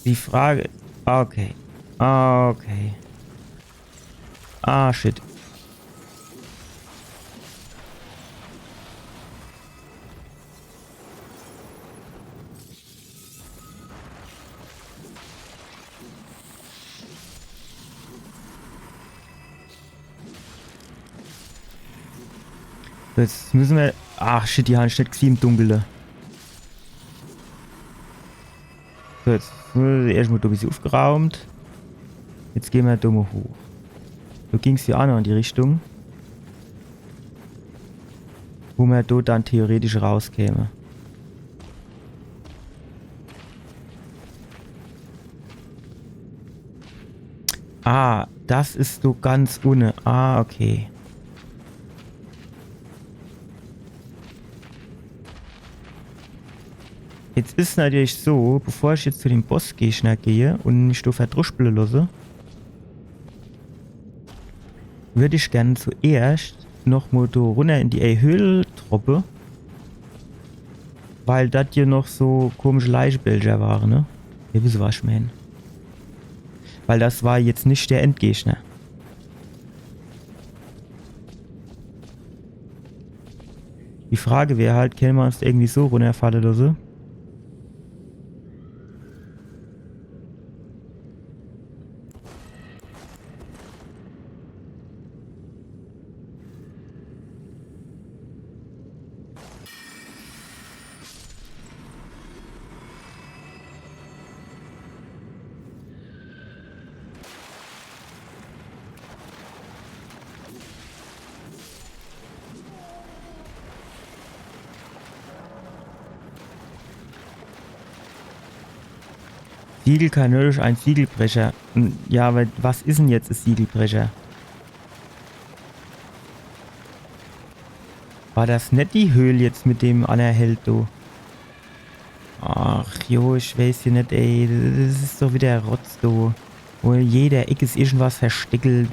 Die Frage. Okay. Okay. Ah, shit. So, jetzt müsse mer. Ach shit, die han ich net gesieh im Dunkele. So, jetzt, äh, erschtmol do e bissje ufgeraumt. Jetzt gehn mer do mol hoch. Do ging's jo ach noch in die Richtung, wo mer do dann theoretisch rauskäme. Ah, das is so ganz unne. Ah, okay. Jetzt is natürlich so, bevor ich jetzt zu dem Bossgegner gehe un mich do verdruschpele losse, würd ich gern zuerscht noch mol do runner in die Höhl droppe, weil das hier noch so komische Leichebälcher ware, ne? Ihr wisse, was ich mein. Weil das war jetzt net der Endgegner. Die Frage wär halt, kenne mer uns irgendwie so runnerfalle losse? Siegelkanone, e Siegelbrecher. Hm, ja, awwer was is dann jetzt e Siegelbrecher? War das net die Höhl jetzt mit dem annere Held do? Ach jo, ich weiß jo net, ey. Das is doch wieder Rotz do. Wo in jeder Eck is irgendwas versteckelt.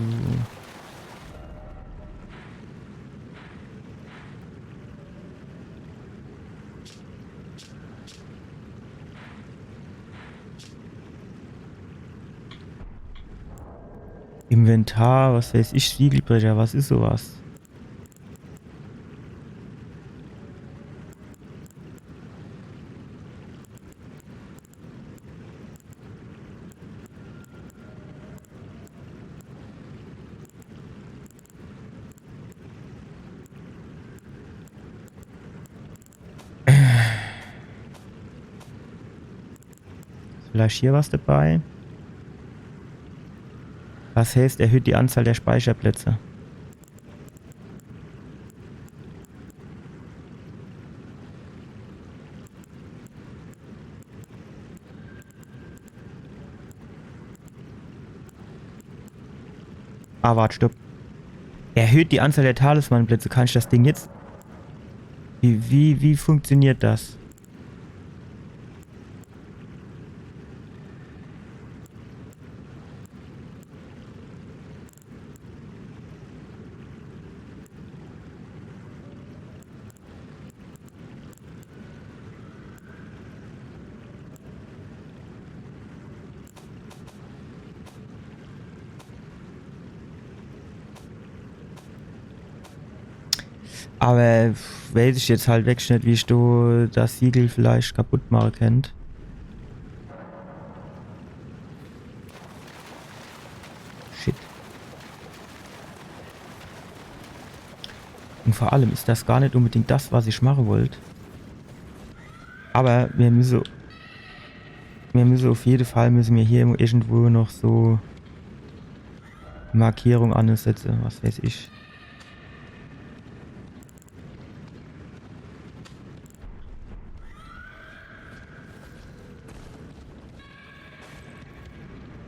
Inventar, was weiß ich, Siegelbrecher, was is sowas? Vielleicht hier was dabei? Was heißt, erhöht die Anzahl der Speicherplätze? Ah, wart, stopp. Erhöht die Anzahl der Talismanplätze. Kann ich das Ding jetzt? Wie, wie, wie funktioniert das? Aber weiß ich jetzt halt wirklich net, wie ich do das Siegel vielleicht kaputt mache kennt. Shit. Und vor allem is das gar net unbedingt das, was ich mache wollt. Aber mir müsse, mir müsse auf jede Fall, müsse mir hier irgendwo noch so Markierung ansetze, was weiß ich.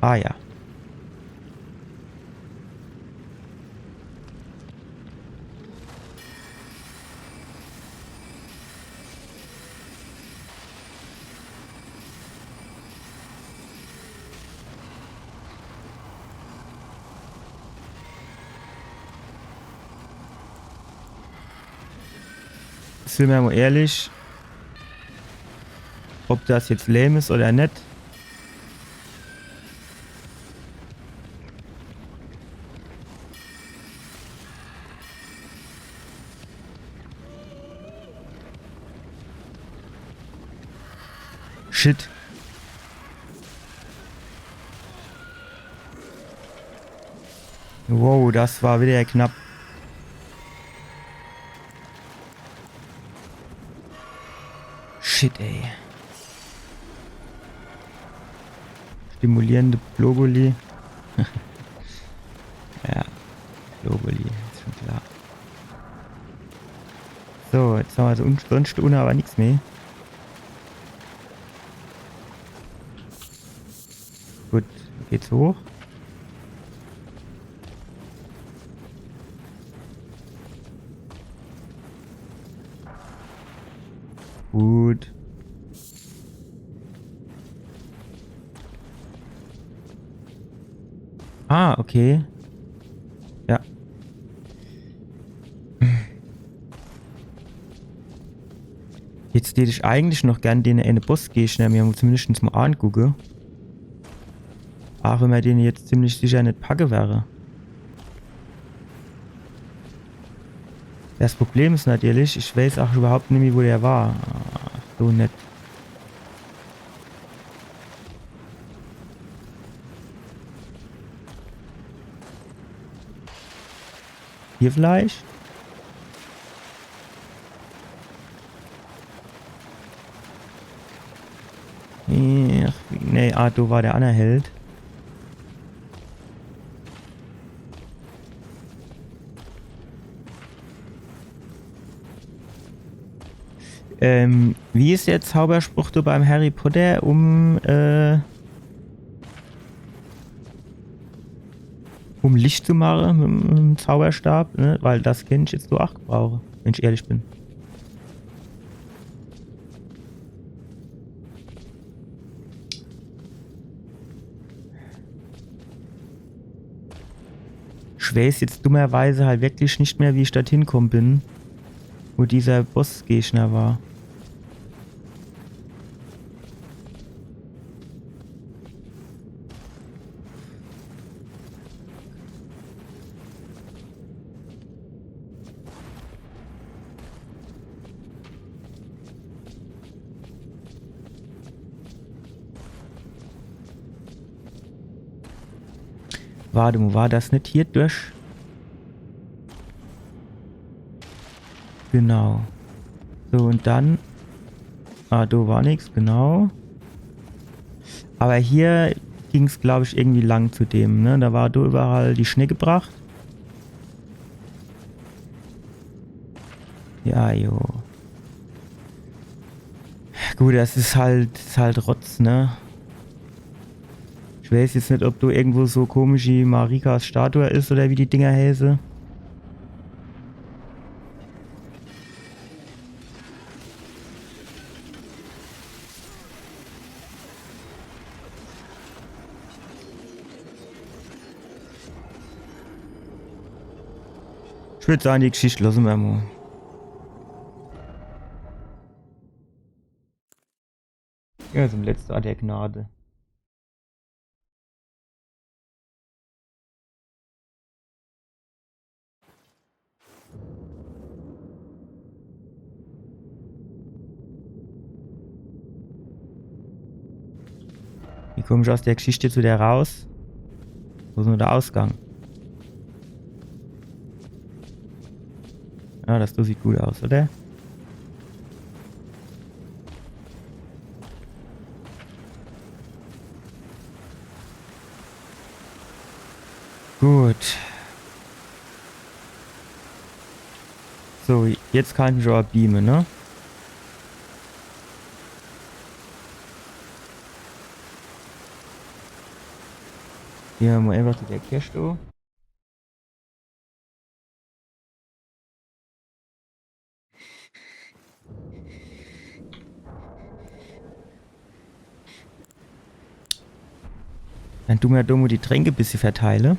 Ah ja. Sin mer mol ehrlich, ob das jetzt lame is oder net. Shit. Wow, das war wieder knapp. Shit, ey. Stimulierende Globuli. Ja, Globuli, is schon klar. So, jetzt hammer also un-, sonst unne aber nix mehr. Gut, geht's hoch. Gut. Ah, okay. Ja. Jetzt tät ich eigentlich noch gern den eine Bossgegner mir zumindest mal angucke. Auch wenn mer den jetzt ziemlich sicher net packe wäre. Das Problem is natürlich, ich weiß auch überhaupt nimmi, wo der war. Ach, so net. Hier vielleicht? Ach, nee, ah, do war der anner Held. Ähm, wie is der Zauberspruch do beim Harry Potter um, äh, um Licht zu mache mit, mit dem Zauberstab, ne? Weil das kennt ich jetzt so ach gebrauche, wenn ich ehrlich bin. Ich weiß jetzt dummerweise halt wirklich nicht mehr, wie ich dorthin gekommen bin, wo dieser Bossgegner war. Wart mo, war das net hier durch? Genau. So, un dann. Ah, do war nix, genau. Aber hier ging's, glaub ich, irgendwie lang zu dem, ne? Da war do überall die Schneckepracht. Ja, jo. Gut, das is halt, is halt Rotz, ne? Ich weiß jetzt net, ob do irgendwo so komisch die Marikas Statue is oder wie die Dinger heiße. Ich würd sagen, die Geschichte losse mer mo. Ja, zum letzte Ort der Gnade. Wie komm ich aus der Geschichte zu der raus? Wo is nur der Ausgang? Ja, das do sieht gut aus, oder? Gut. So, jetzt kann ich mich aber beame, ne? Geh mer mo einfach zu der Kiste. Dann du mer do mo die Tränke bissje verteile.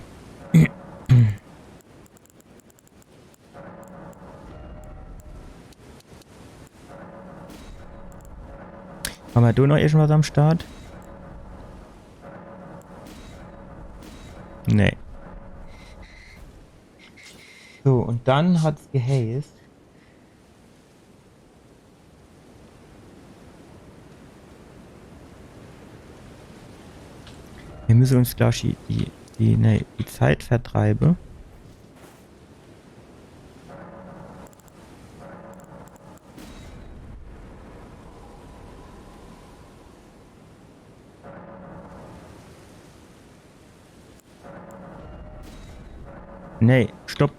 Hammer do noch irgendwas am Start? Nee. So, un dann hat's geheißt, mir müsse uns gleich die, die, die, nee, die Zeit vertreibe. Nee, stopp.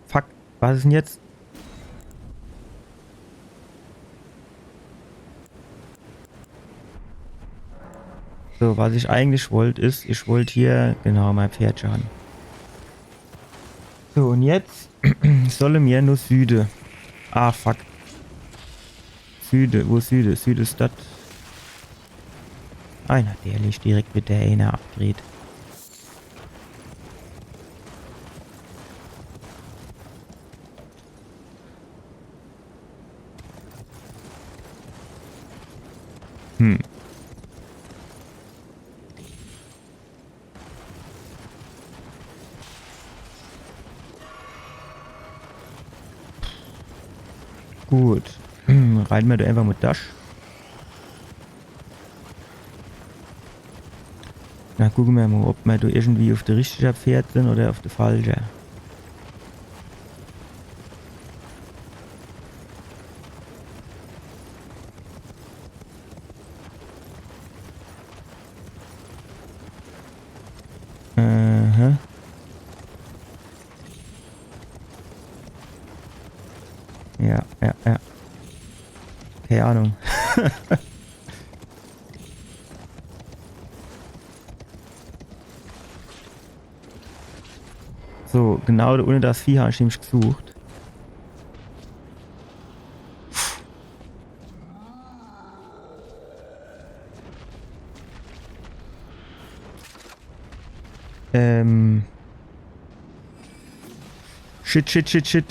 Fuck, was is denn jetzt? So, was ich eigentlich wollt, is, ich wollt hier, genau, mein Pferdche han. So, un jetzt solle mir no Süde. Ah, fuck. Süde, wo is Süde? Süde is das. Einer, der liegt direkt mit der einer abgedreht. Hm. Gut. Reite mer do einfach mo durch. Na, gucke mer mo, ob mer do irgendwie uf de richtige Pferd sin oder uf de falsche. Aha. Ja, ja, ja. Keine Ahnung. So, genau do unne das Vieh hab ich nämlich gesucht. Ähm. Shit, shit, shit, shit.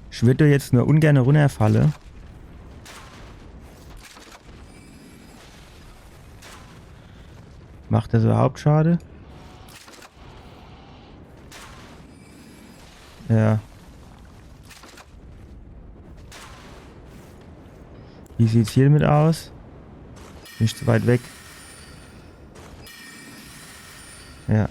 Ich würd do jetzt nur ungern runnerfalle. Macht das überhaupt Schade? Ja. Wie sieht's hier damit aus? Nicht zu weit weg. Ja.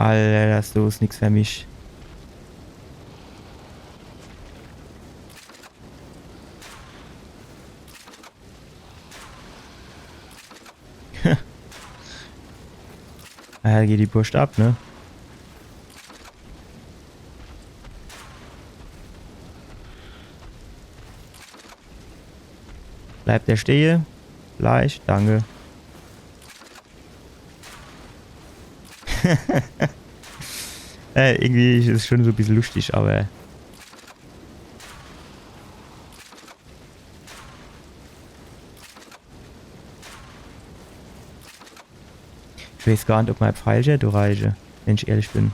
Alter, das do is nix für mich. Ja, geht die Post ab, ne? Bleibt er stehe? Gleich, danke. Äh, irgendwie is es schon so e bissel luschtig, aber ich weiß gar net, ob mei Pfeilcher do reiche, wenn ich ehrlich bin.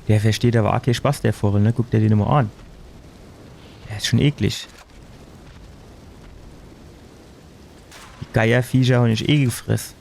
Der versteht aber aa kee Spaß, der Vogel, ne? Guck der den mol an. Der is schon eklig. Die Geierviecher hon ich eh gefress.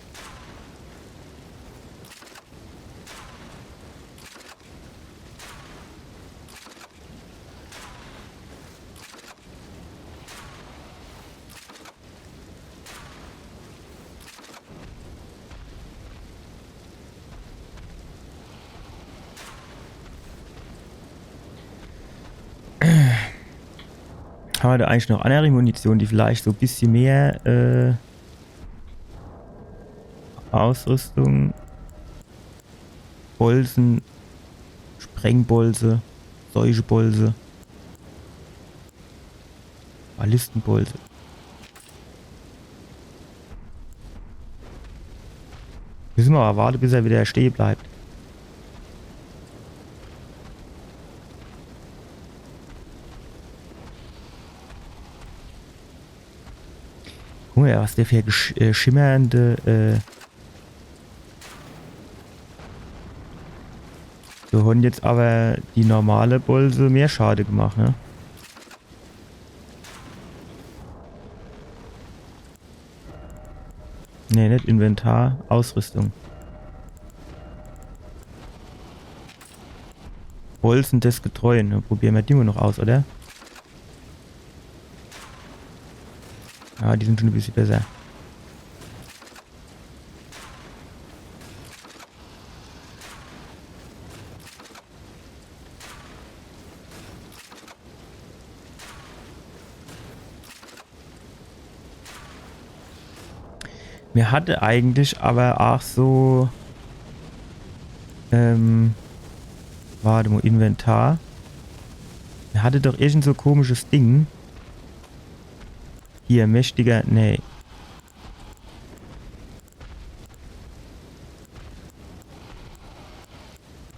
Hammer do eigentlich noch annere Munition, die vielleicht so e bissje mehr, äh, Ausrüstung, Bolze, Sprengbolze, Seuchebolze. Ballistebolze. Müsse mer awwer warte, bis er wieder stehe bleibt. Guck mol, was der für gesch-, äh, schimmernde, äh, do hon jetzt awwer die normale Bolze mehr Schade gemacht, ne? Nee, net Inventar, Ausrüstung. Bolze des Getreuen. Dann probiere mer die mol noch aus, oder? Ja, die sin schon e bissje besser. Mir hatte eigentlich awwer aach so, ähm, warte mol, Inventar. Mir hatte doch irgend so komisches Ding. Hier, mächtiger, nee.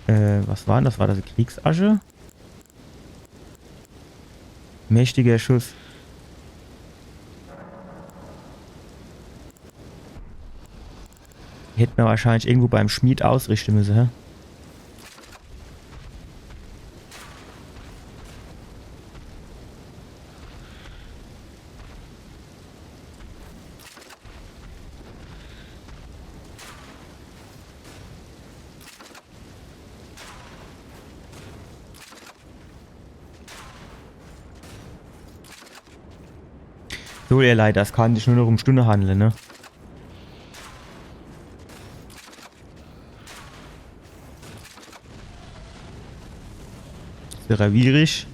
Äh, was war denn das? War das Kriegsasche? Mächtiger Schuss. Hätt mer wahrscheinlich irgendwo beim Schmied ausrichte müsse, hä? So, ihr Leit, das kann sich nur noch um Stunne handle, ne? Is der widrig?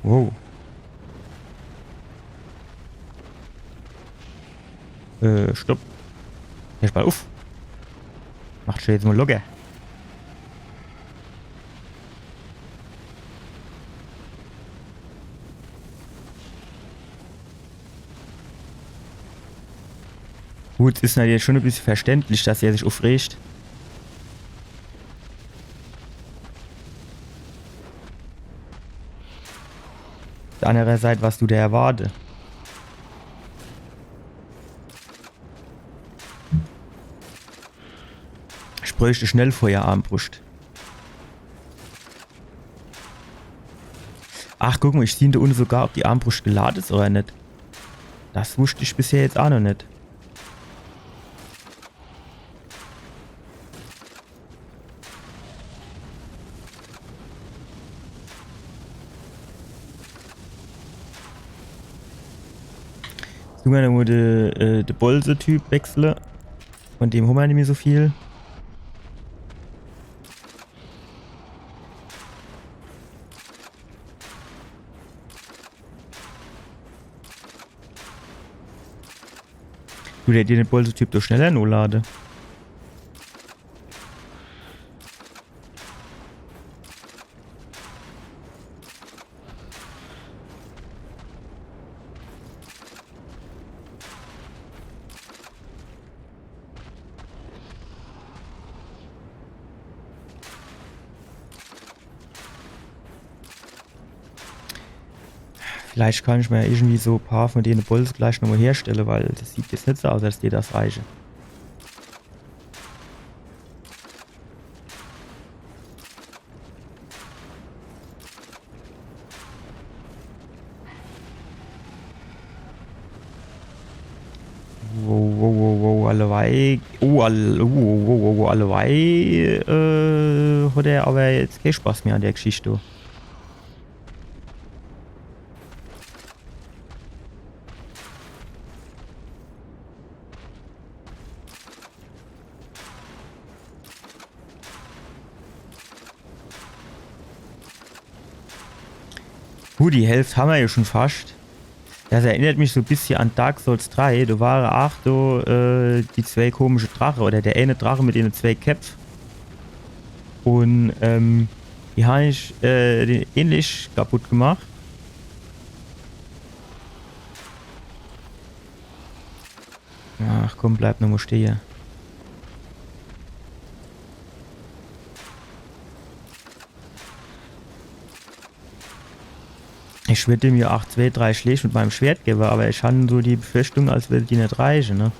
Wow. Äh, stopp. Hör mol uff. Macht schon jetzt mol locker. Gut, is natürlich schon e bissje verständlich, dass er sich uffregt. Uff der annere Seit, was du der erwarte? Ich bräucht e Schnellfeuerarmbruscht. Ach, guck mol, ich sieh do unne sogar, ob die Armbruscht gelade is oder net. Das wusst ich bisher jetzt aa noch net. Jetzt tun mer nochmol de, äh, de Bolze-Typ wechsle. Von dem hommer nimmi so viel. Du, der, der Bolze-Typ doch schneller nolade. Vielleicht kann ich mer irgendwie so e paar von dene Bolze gleich nochmol herstelle, weil das sieht jetzt net so aus, als dät das reiche. Wow, wow, wow, wow, allewei. Oh, all, wow, wow, wow, wow, allewei, äh, hat er awwer jetzt kee Spaß mehr an der Geschicht, du. Gut, die Hälft hammer jo schon fascht. Das erinnert mich so e bissje an Dark Souls drei. Do ware aach do, äh, die zwee komische Drache oder der eene Drache mit dene zwee Käpp. Un, ähm, die han ich, äh, ähnlich kaputt gemacht. Ach komm, bleib nochmol stehe. Ich würd dem jo aach zwee, drei Schläg mit meim Schwert gewwe, awwer ich han so die Befürchtung, als würd die net reiche, ne?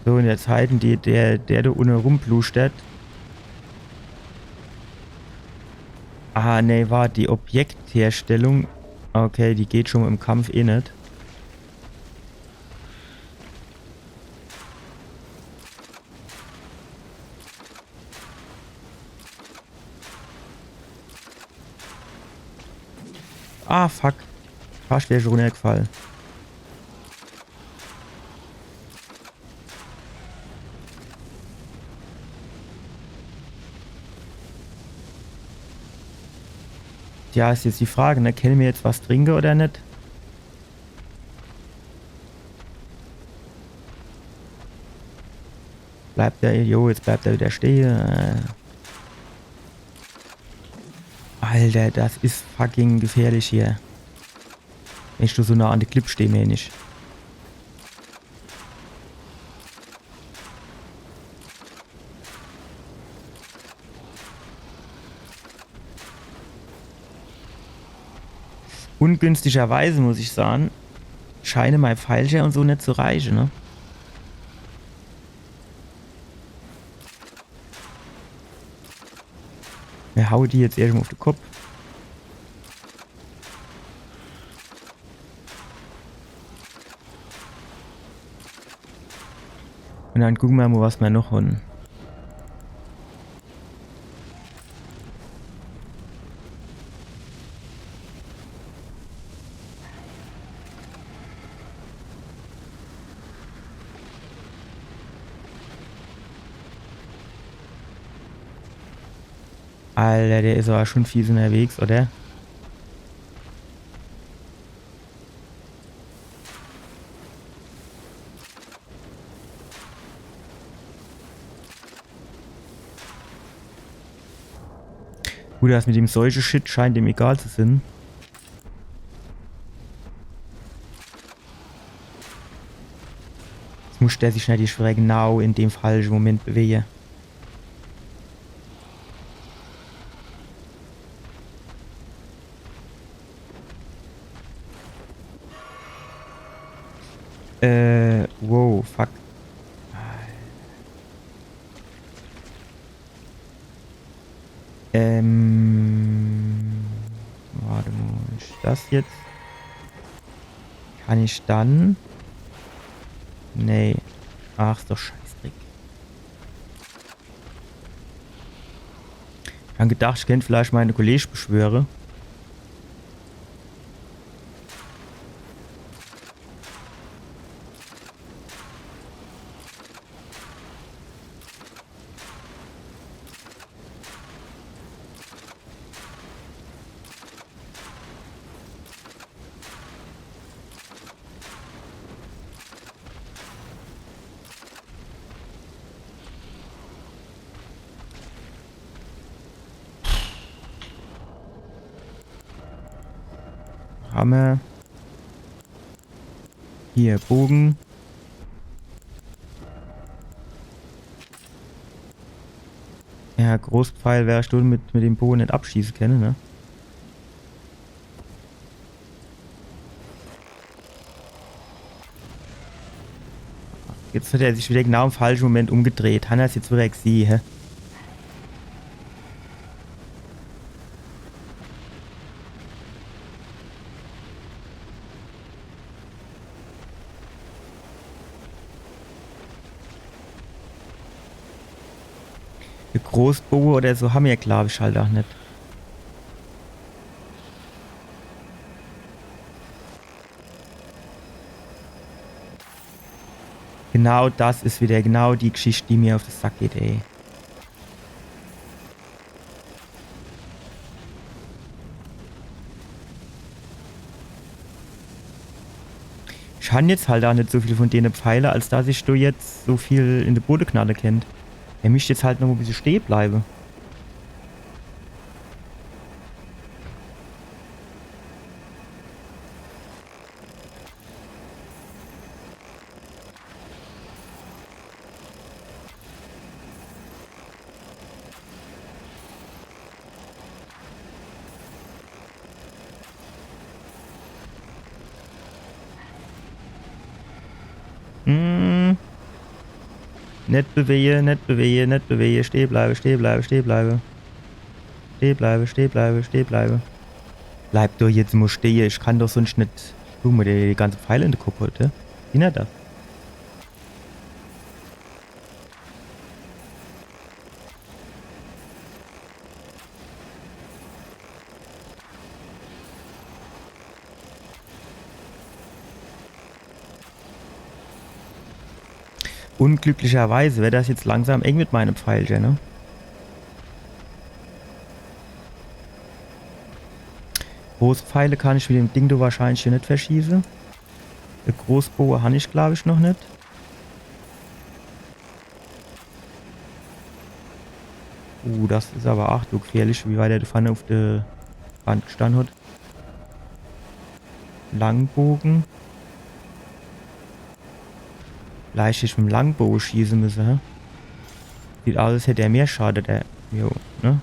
So, un jetzt halten die, der, der do unne rumplustert. Ah, nee, wart, die Objektherstellung. Okay, die geht schon im Kampf eh net. Ah, fuck. Fascht wär ich runnergefall. Tja, is jetzt die Frage, ne? Kenne mer jetzt was trinke oder net? Bleibt er, jo, jetzt bleibt er wieder stehe. Alter, das is fucking gefährlich hier. Wenn ich do so nah an de Klipp steh, meen ich. Ungünstigerweise, muss ich sage, scheine mei Pfeilcher un so net zu reiche, ne? Mer haue die jetzt erscht mol uff de Kopp. Un dann gucke mer mol, was mer noch hon. Alter, der is awwer schon fies unnerwegs, oder? Gut, das mit dem Seuche-Shit scheint ihm egal zu sein. Jetzt muss der sich natürlich wieder genau in dem falschen Moment bewegen. Äh, wow, fuck. Ähm, warte mal, ist das jetzt? Kann ich dann? Nee. Ach, ist doch Scheißdreck. Dann gedacht, ich könnt vielleicht meine Kollege beschwöre. Hammer. Hier, Bogen. Ja, Großpfeil wär ich do mit, mit dem Bogen net abschieße kenne, ne? Jetzt hat er sich wieder genau im falschen Moment umgedreht. Hanner's jetzt wieder gesieh, hä? De Großboge oder so ham mer, glaab ich, halt ach net. Genau das is wieder genau die Geschicht, die mir uff de Sack geht, ey. Ich han jetzt halt ach net so viel von dene Pfeile, als dass ich do jetzt so viel in de Bode knalle kennt. Er misst jetzt halt noch e bissje stehe bleibe. Hm. Net bewege, net bewege, net bewege. Stehe bleibe, stehe bleibe, stehe bleibe. Stehe bleibe, stehe bleibe, stehe bleibe. Bleib doch jetzt mo stehe. Ich kann doch sunscht net. Guck mo, der die ganze Pfeile in de Kopp hot, hä? Wie net das? Unglücklicherweise werd das jetzt langsam eng mit meine Pfeilche, ne? Großpfeile kann ich mit dem Ding do wahrscheinlich hier net verschieße. De Großboge han ich, glaab ich, noch net. Uh, das is awwer ach so gefährlich, wie weit er do vorne uff de Wand gestann hot. Langboge. Vielleicht hätt ich mit dem Langboge schieße müsse, hä? Sieht aus, als hätt er mehr Schade, der. Jo, ne?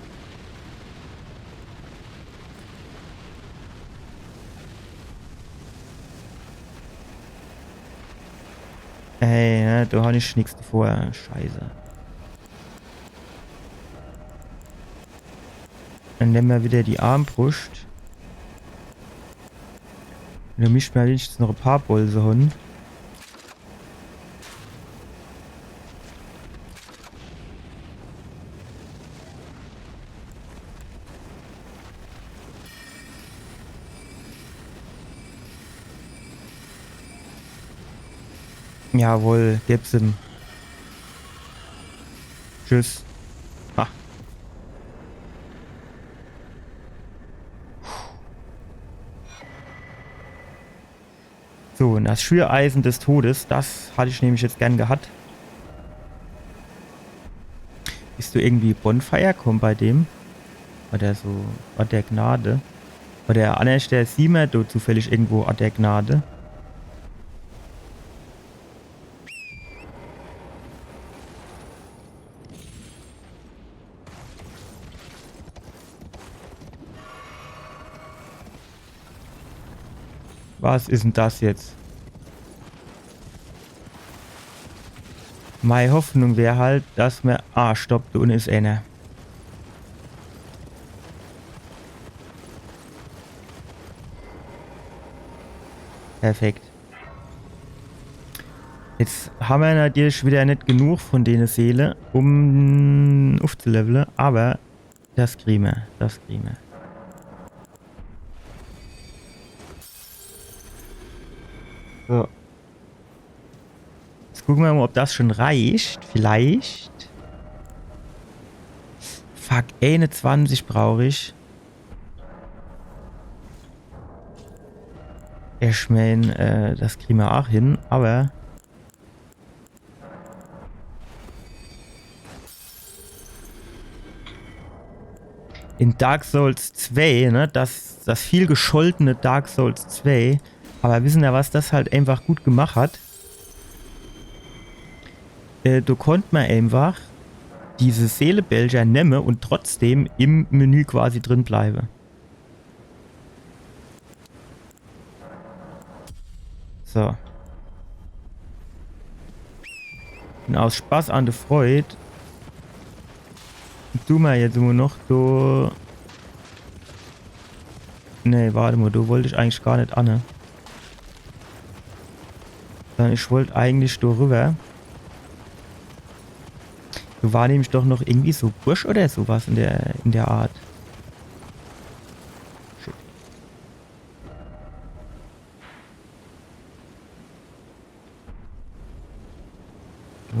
Ey, ne, do han ich nix davor. Scheiße. Dann nemme mer wieder die Armbruscht. Do misst mer wenigstens noch e paar Bolze hon. Jawohl, geb's em. Tschüss. Ha. So, un das Schüreisen des Todes, das hatt ich nämlich jetzt gern gehat. Is do irgendwie Bonfire komm bei dem? Oder so, Ort der Gnade. Oder annerschder, siehn mer do zufällig irgendwo Ort der Gnade? Was is 'n das jetzt? Mei Hoffnung wär halt, dass mer, ah, stopp, do unne is ener. Perfekt. Jetzt hammer natürlich wieder net genug von dene Seele, um uffzulevele, aber das krie mer, das krie mer. So. Jetzt gucke mer mol, ob das schon reicht. Vielleicht. Fuck, eenezwanzig brauch ich. Ich mein, äh, das krie mer ach hin, aber in Dark Souls zwei, ne, das, das viel gescholtene Dark Souls zwei, aber wissen er, was das halt einfach gut gemacht hat? Äh, do konnt mer einfach diese Seelebälger nemme und trotzdem im Menü quasi drin bleibe. So. Und aus Spaß an de Freud du mer jetzt immer noch do. Nee, wart mol, do wollt ich eigentlich gar net anne. Sondern ich wollt eigentlich do rüber. Do war nämlich doch noch irgendwie so Busch oder so was in der, in der Art. Shit.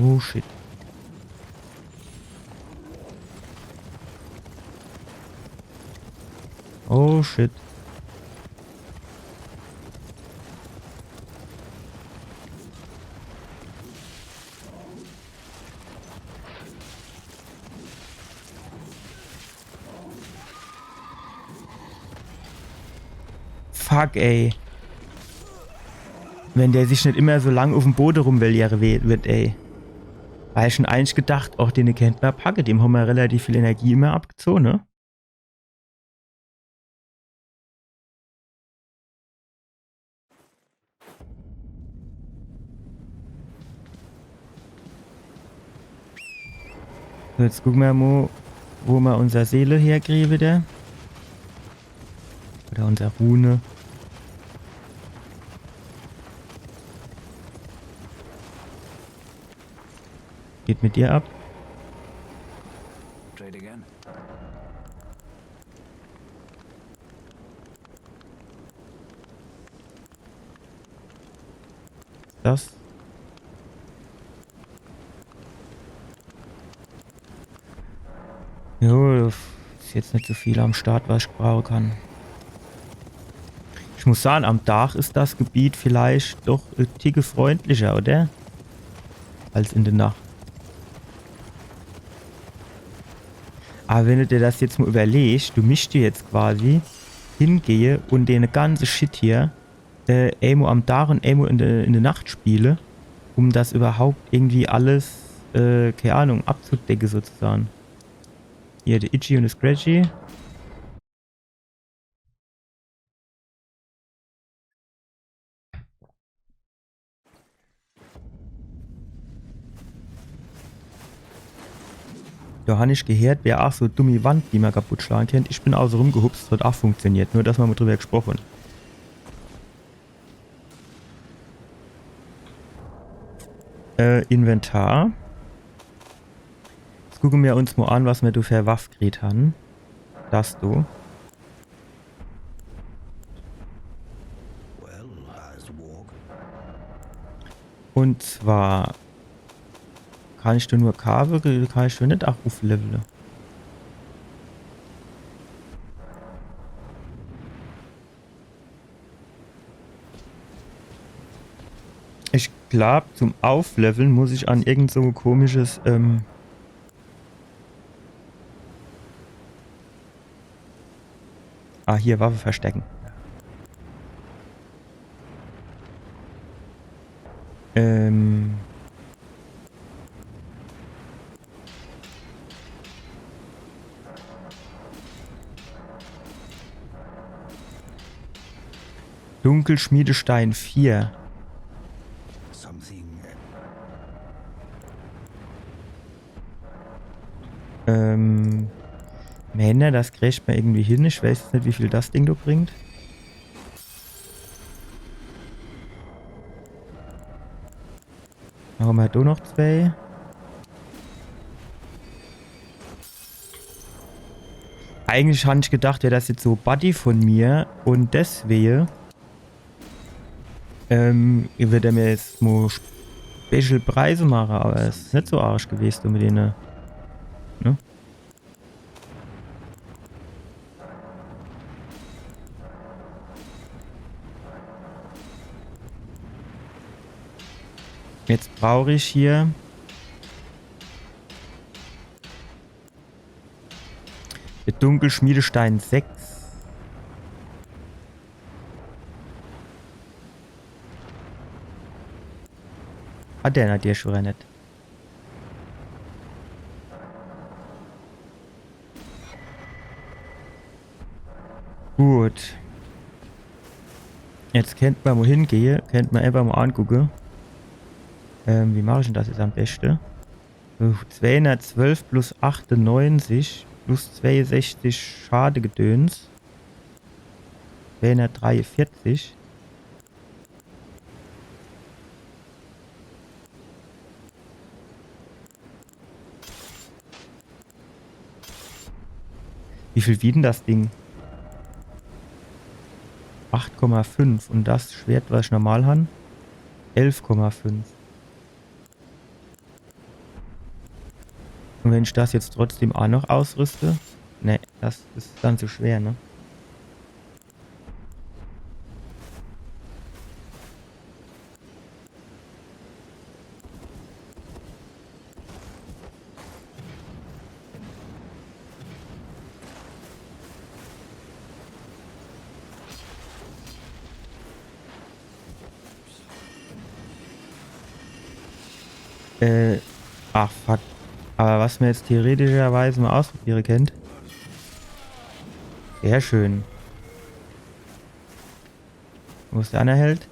Oh shit. Oh shit. Fuck, ey. Wenn der sich net immer so lang uffm Bode rumwälje we-, wird, ey. War ich schon eigentlich gedacht, och, den kennt mer packe, dem hammer relativ viel Energie immer abgezoge, ne? So, jetzt gucke mer mol, wo mer unser Seele herkrie wieder. Oder unser Rune. Geht mit dir ab. Trade again. Das. Jo, is jetzt net so viel am Start, was ich brauche kann. Ich muss sage, am Dach is das Gebiet vielleicht doch e Ticke freundlicher, oder? Als in de Nacht. Aber wenn du dir das jetzt mol überlegst, du misst jetzt quasi hingehe und den ganze Shit hier, äh, emol am Dach und emol in de, in de Nacht spiele, um das überhaupt irgendwie alles, äh, keine Ahnung, abzudecke sozusagen. Hier, de Itchy und de Scratchy. Do han ich gehört, wär ach so dumme Wand, die mer kaputt schlage kennt. Ich bin auße rumgehupst, hat ach funktioniert. Nur, dass mer mol drüber gesproche. Äh, Inventar. Jetzt gucke mer uns mol an, was mer do für Waff kriet han. Das do. Well, as walk. Und zwar kann ich do nur kaafe, kann ich do net ach ufflevele. Ich glaub, zum Aufleveln muss ich an irgend so komisches, ähm, Ah, hier, Waffe verstecken. Ähm. Dunkelschmiedestein vier. Something. Ähm. Männer, das kriegt mer irgendwie hin. Ich weiß jetzt net, wie viel das Ding do bringt. Dann hawwe mer do noch zwei. Eigentlich han ich gedacht, wär das jetzt so Buddy von mir un deswege, ähm, würd er mir jetzt mo Special Preise mache, awwer es is net so arsch gewest mit dene, ne? Jetzt brauch ich hier de Dunkelschmiedestein sechs. Hat der natürlich schun net. Gut. Jetzt kennt mer mo hingehe, kennt mer einfach mo angucke. Ähm, wie mach ich dann das jetzt am beschte? Äh, zweihundertzwölf plus achtundneunzig plus zweiundsechzig Schadegedöns. Zweihundertdreiundvierzig. Wie viel wiegt dann das Ding? Acht Komma fünf. Un das Schwert, was ich normal han, elf Komma fünf. Un wenn ich das jetzt trotzdem aa noch ausrüste? Nee, das is dann zu schwer, ne? Äh, ach fuck. Awwer was mer jetzt theoretischerweise mo ausprobiere kennt. Sehr schön. Wo is der anner Held?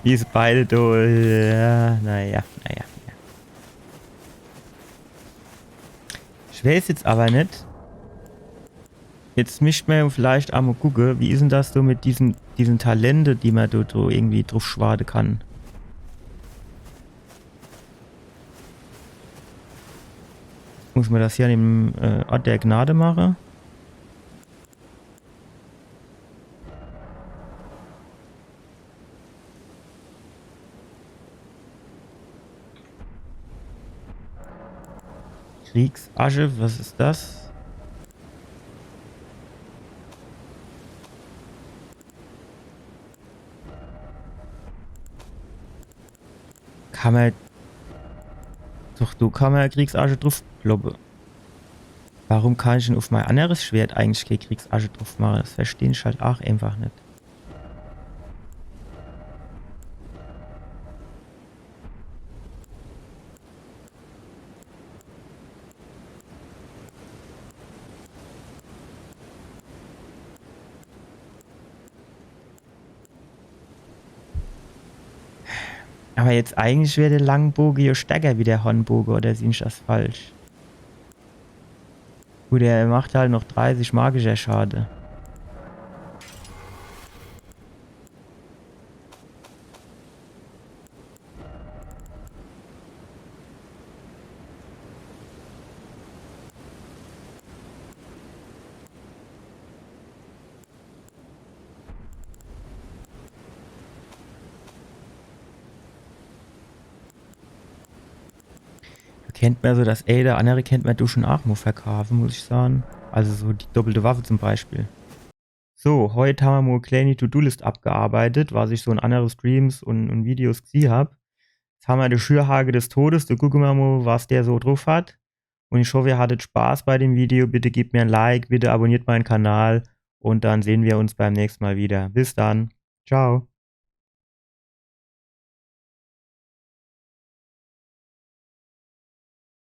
Wie se beide do, ja, naja, naja, naja. Ich weiß jetzt awwer net. Jetzt misst mer vielleicht aa mo gucke, wie is dann das so mit diesen, diesen Talente, die mer do, do irgendwie druff schwade kann. Muss mer das hier an dem, äh, Ort der Gnade mache? Kriegsasche, was is das? Kann mer. Doch, do kann mer Kriegsasche druff kloppe. Warum kann ich dann uff mei anneres Schwert eigentlich kee Kriegsasche druff mache? Das versteh ich halt aa einfach net. Awwer jetzt eigentlich wär der Langboge jo stärker wie der Hornboge, oder seh ich das falsch? Gut, er macht halt noch dreißig magischer Schade. kennt mer so das ee oder annere kennt mer doch schun aach mo verkaafe, muss ich sage. Also so die doppelte Waffe zum Beispiel. So, heut hammer mo e kleeni To-Do-List abgearbeitet, was ich so in annere Streams un, un Videos gesieh hab. Jetzt hammer de Schürhake des Todes, do gucke mer mo, was der so druff hat. Un ich hoff, ihr hattet Spaß bei dem Video. Bitte gebt mir e Like, bitte abonniert mein Kanal un dann sehn mer uns beim nächschte Mol wieder. Bis dann. Ciao.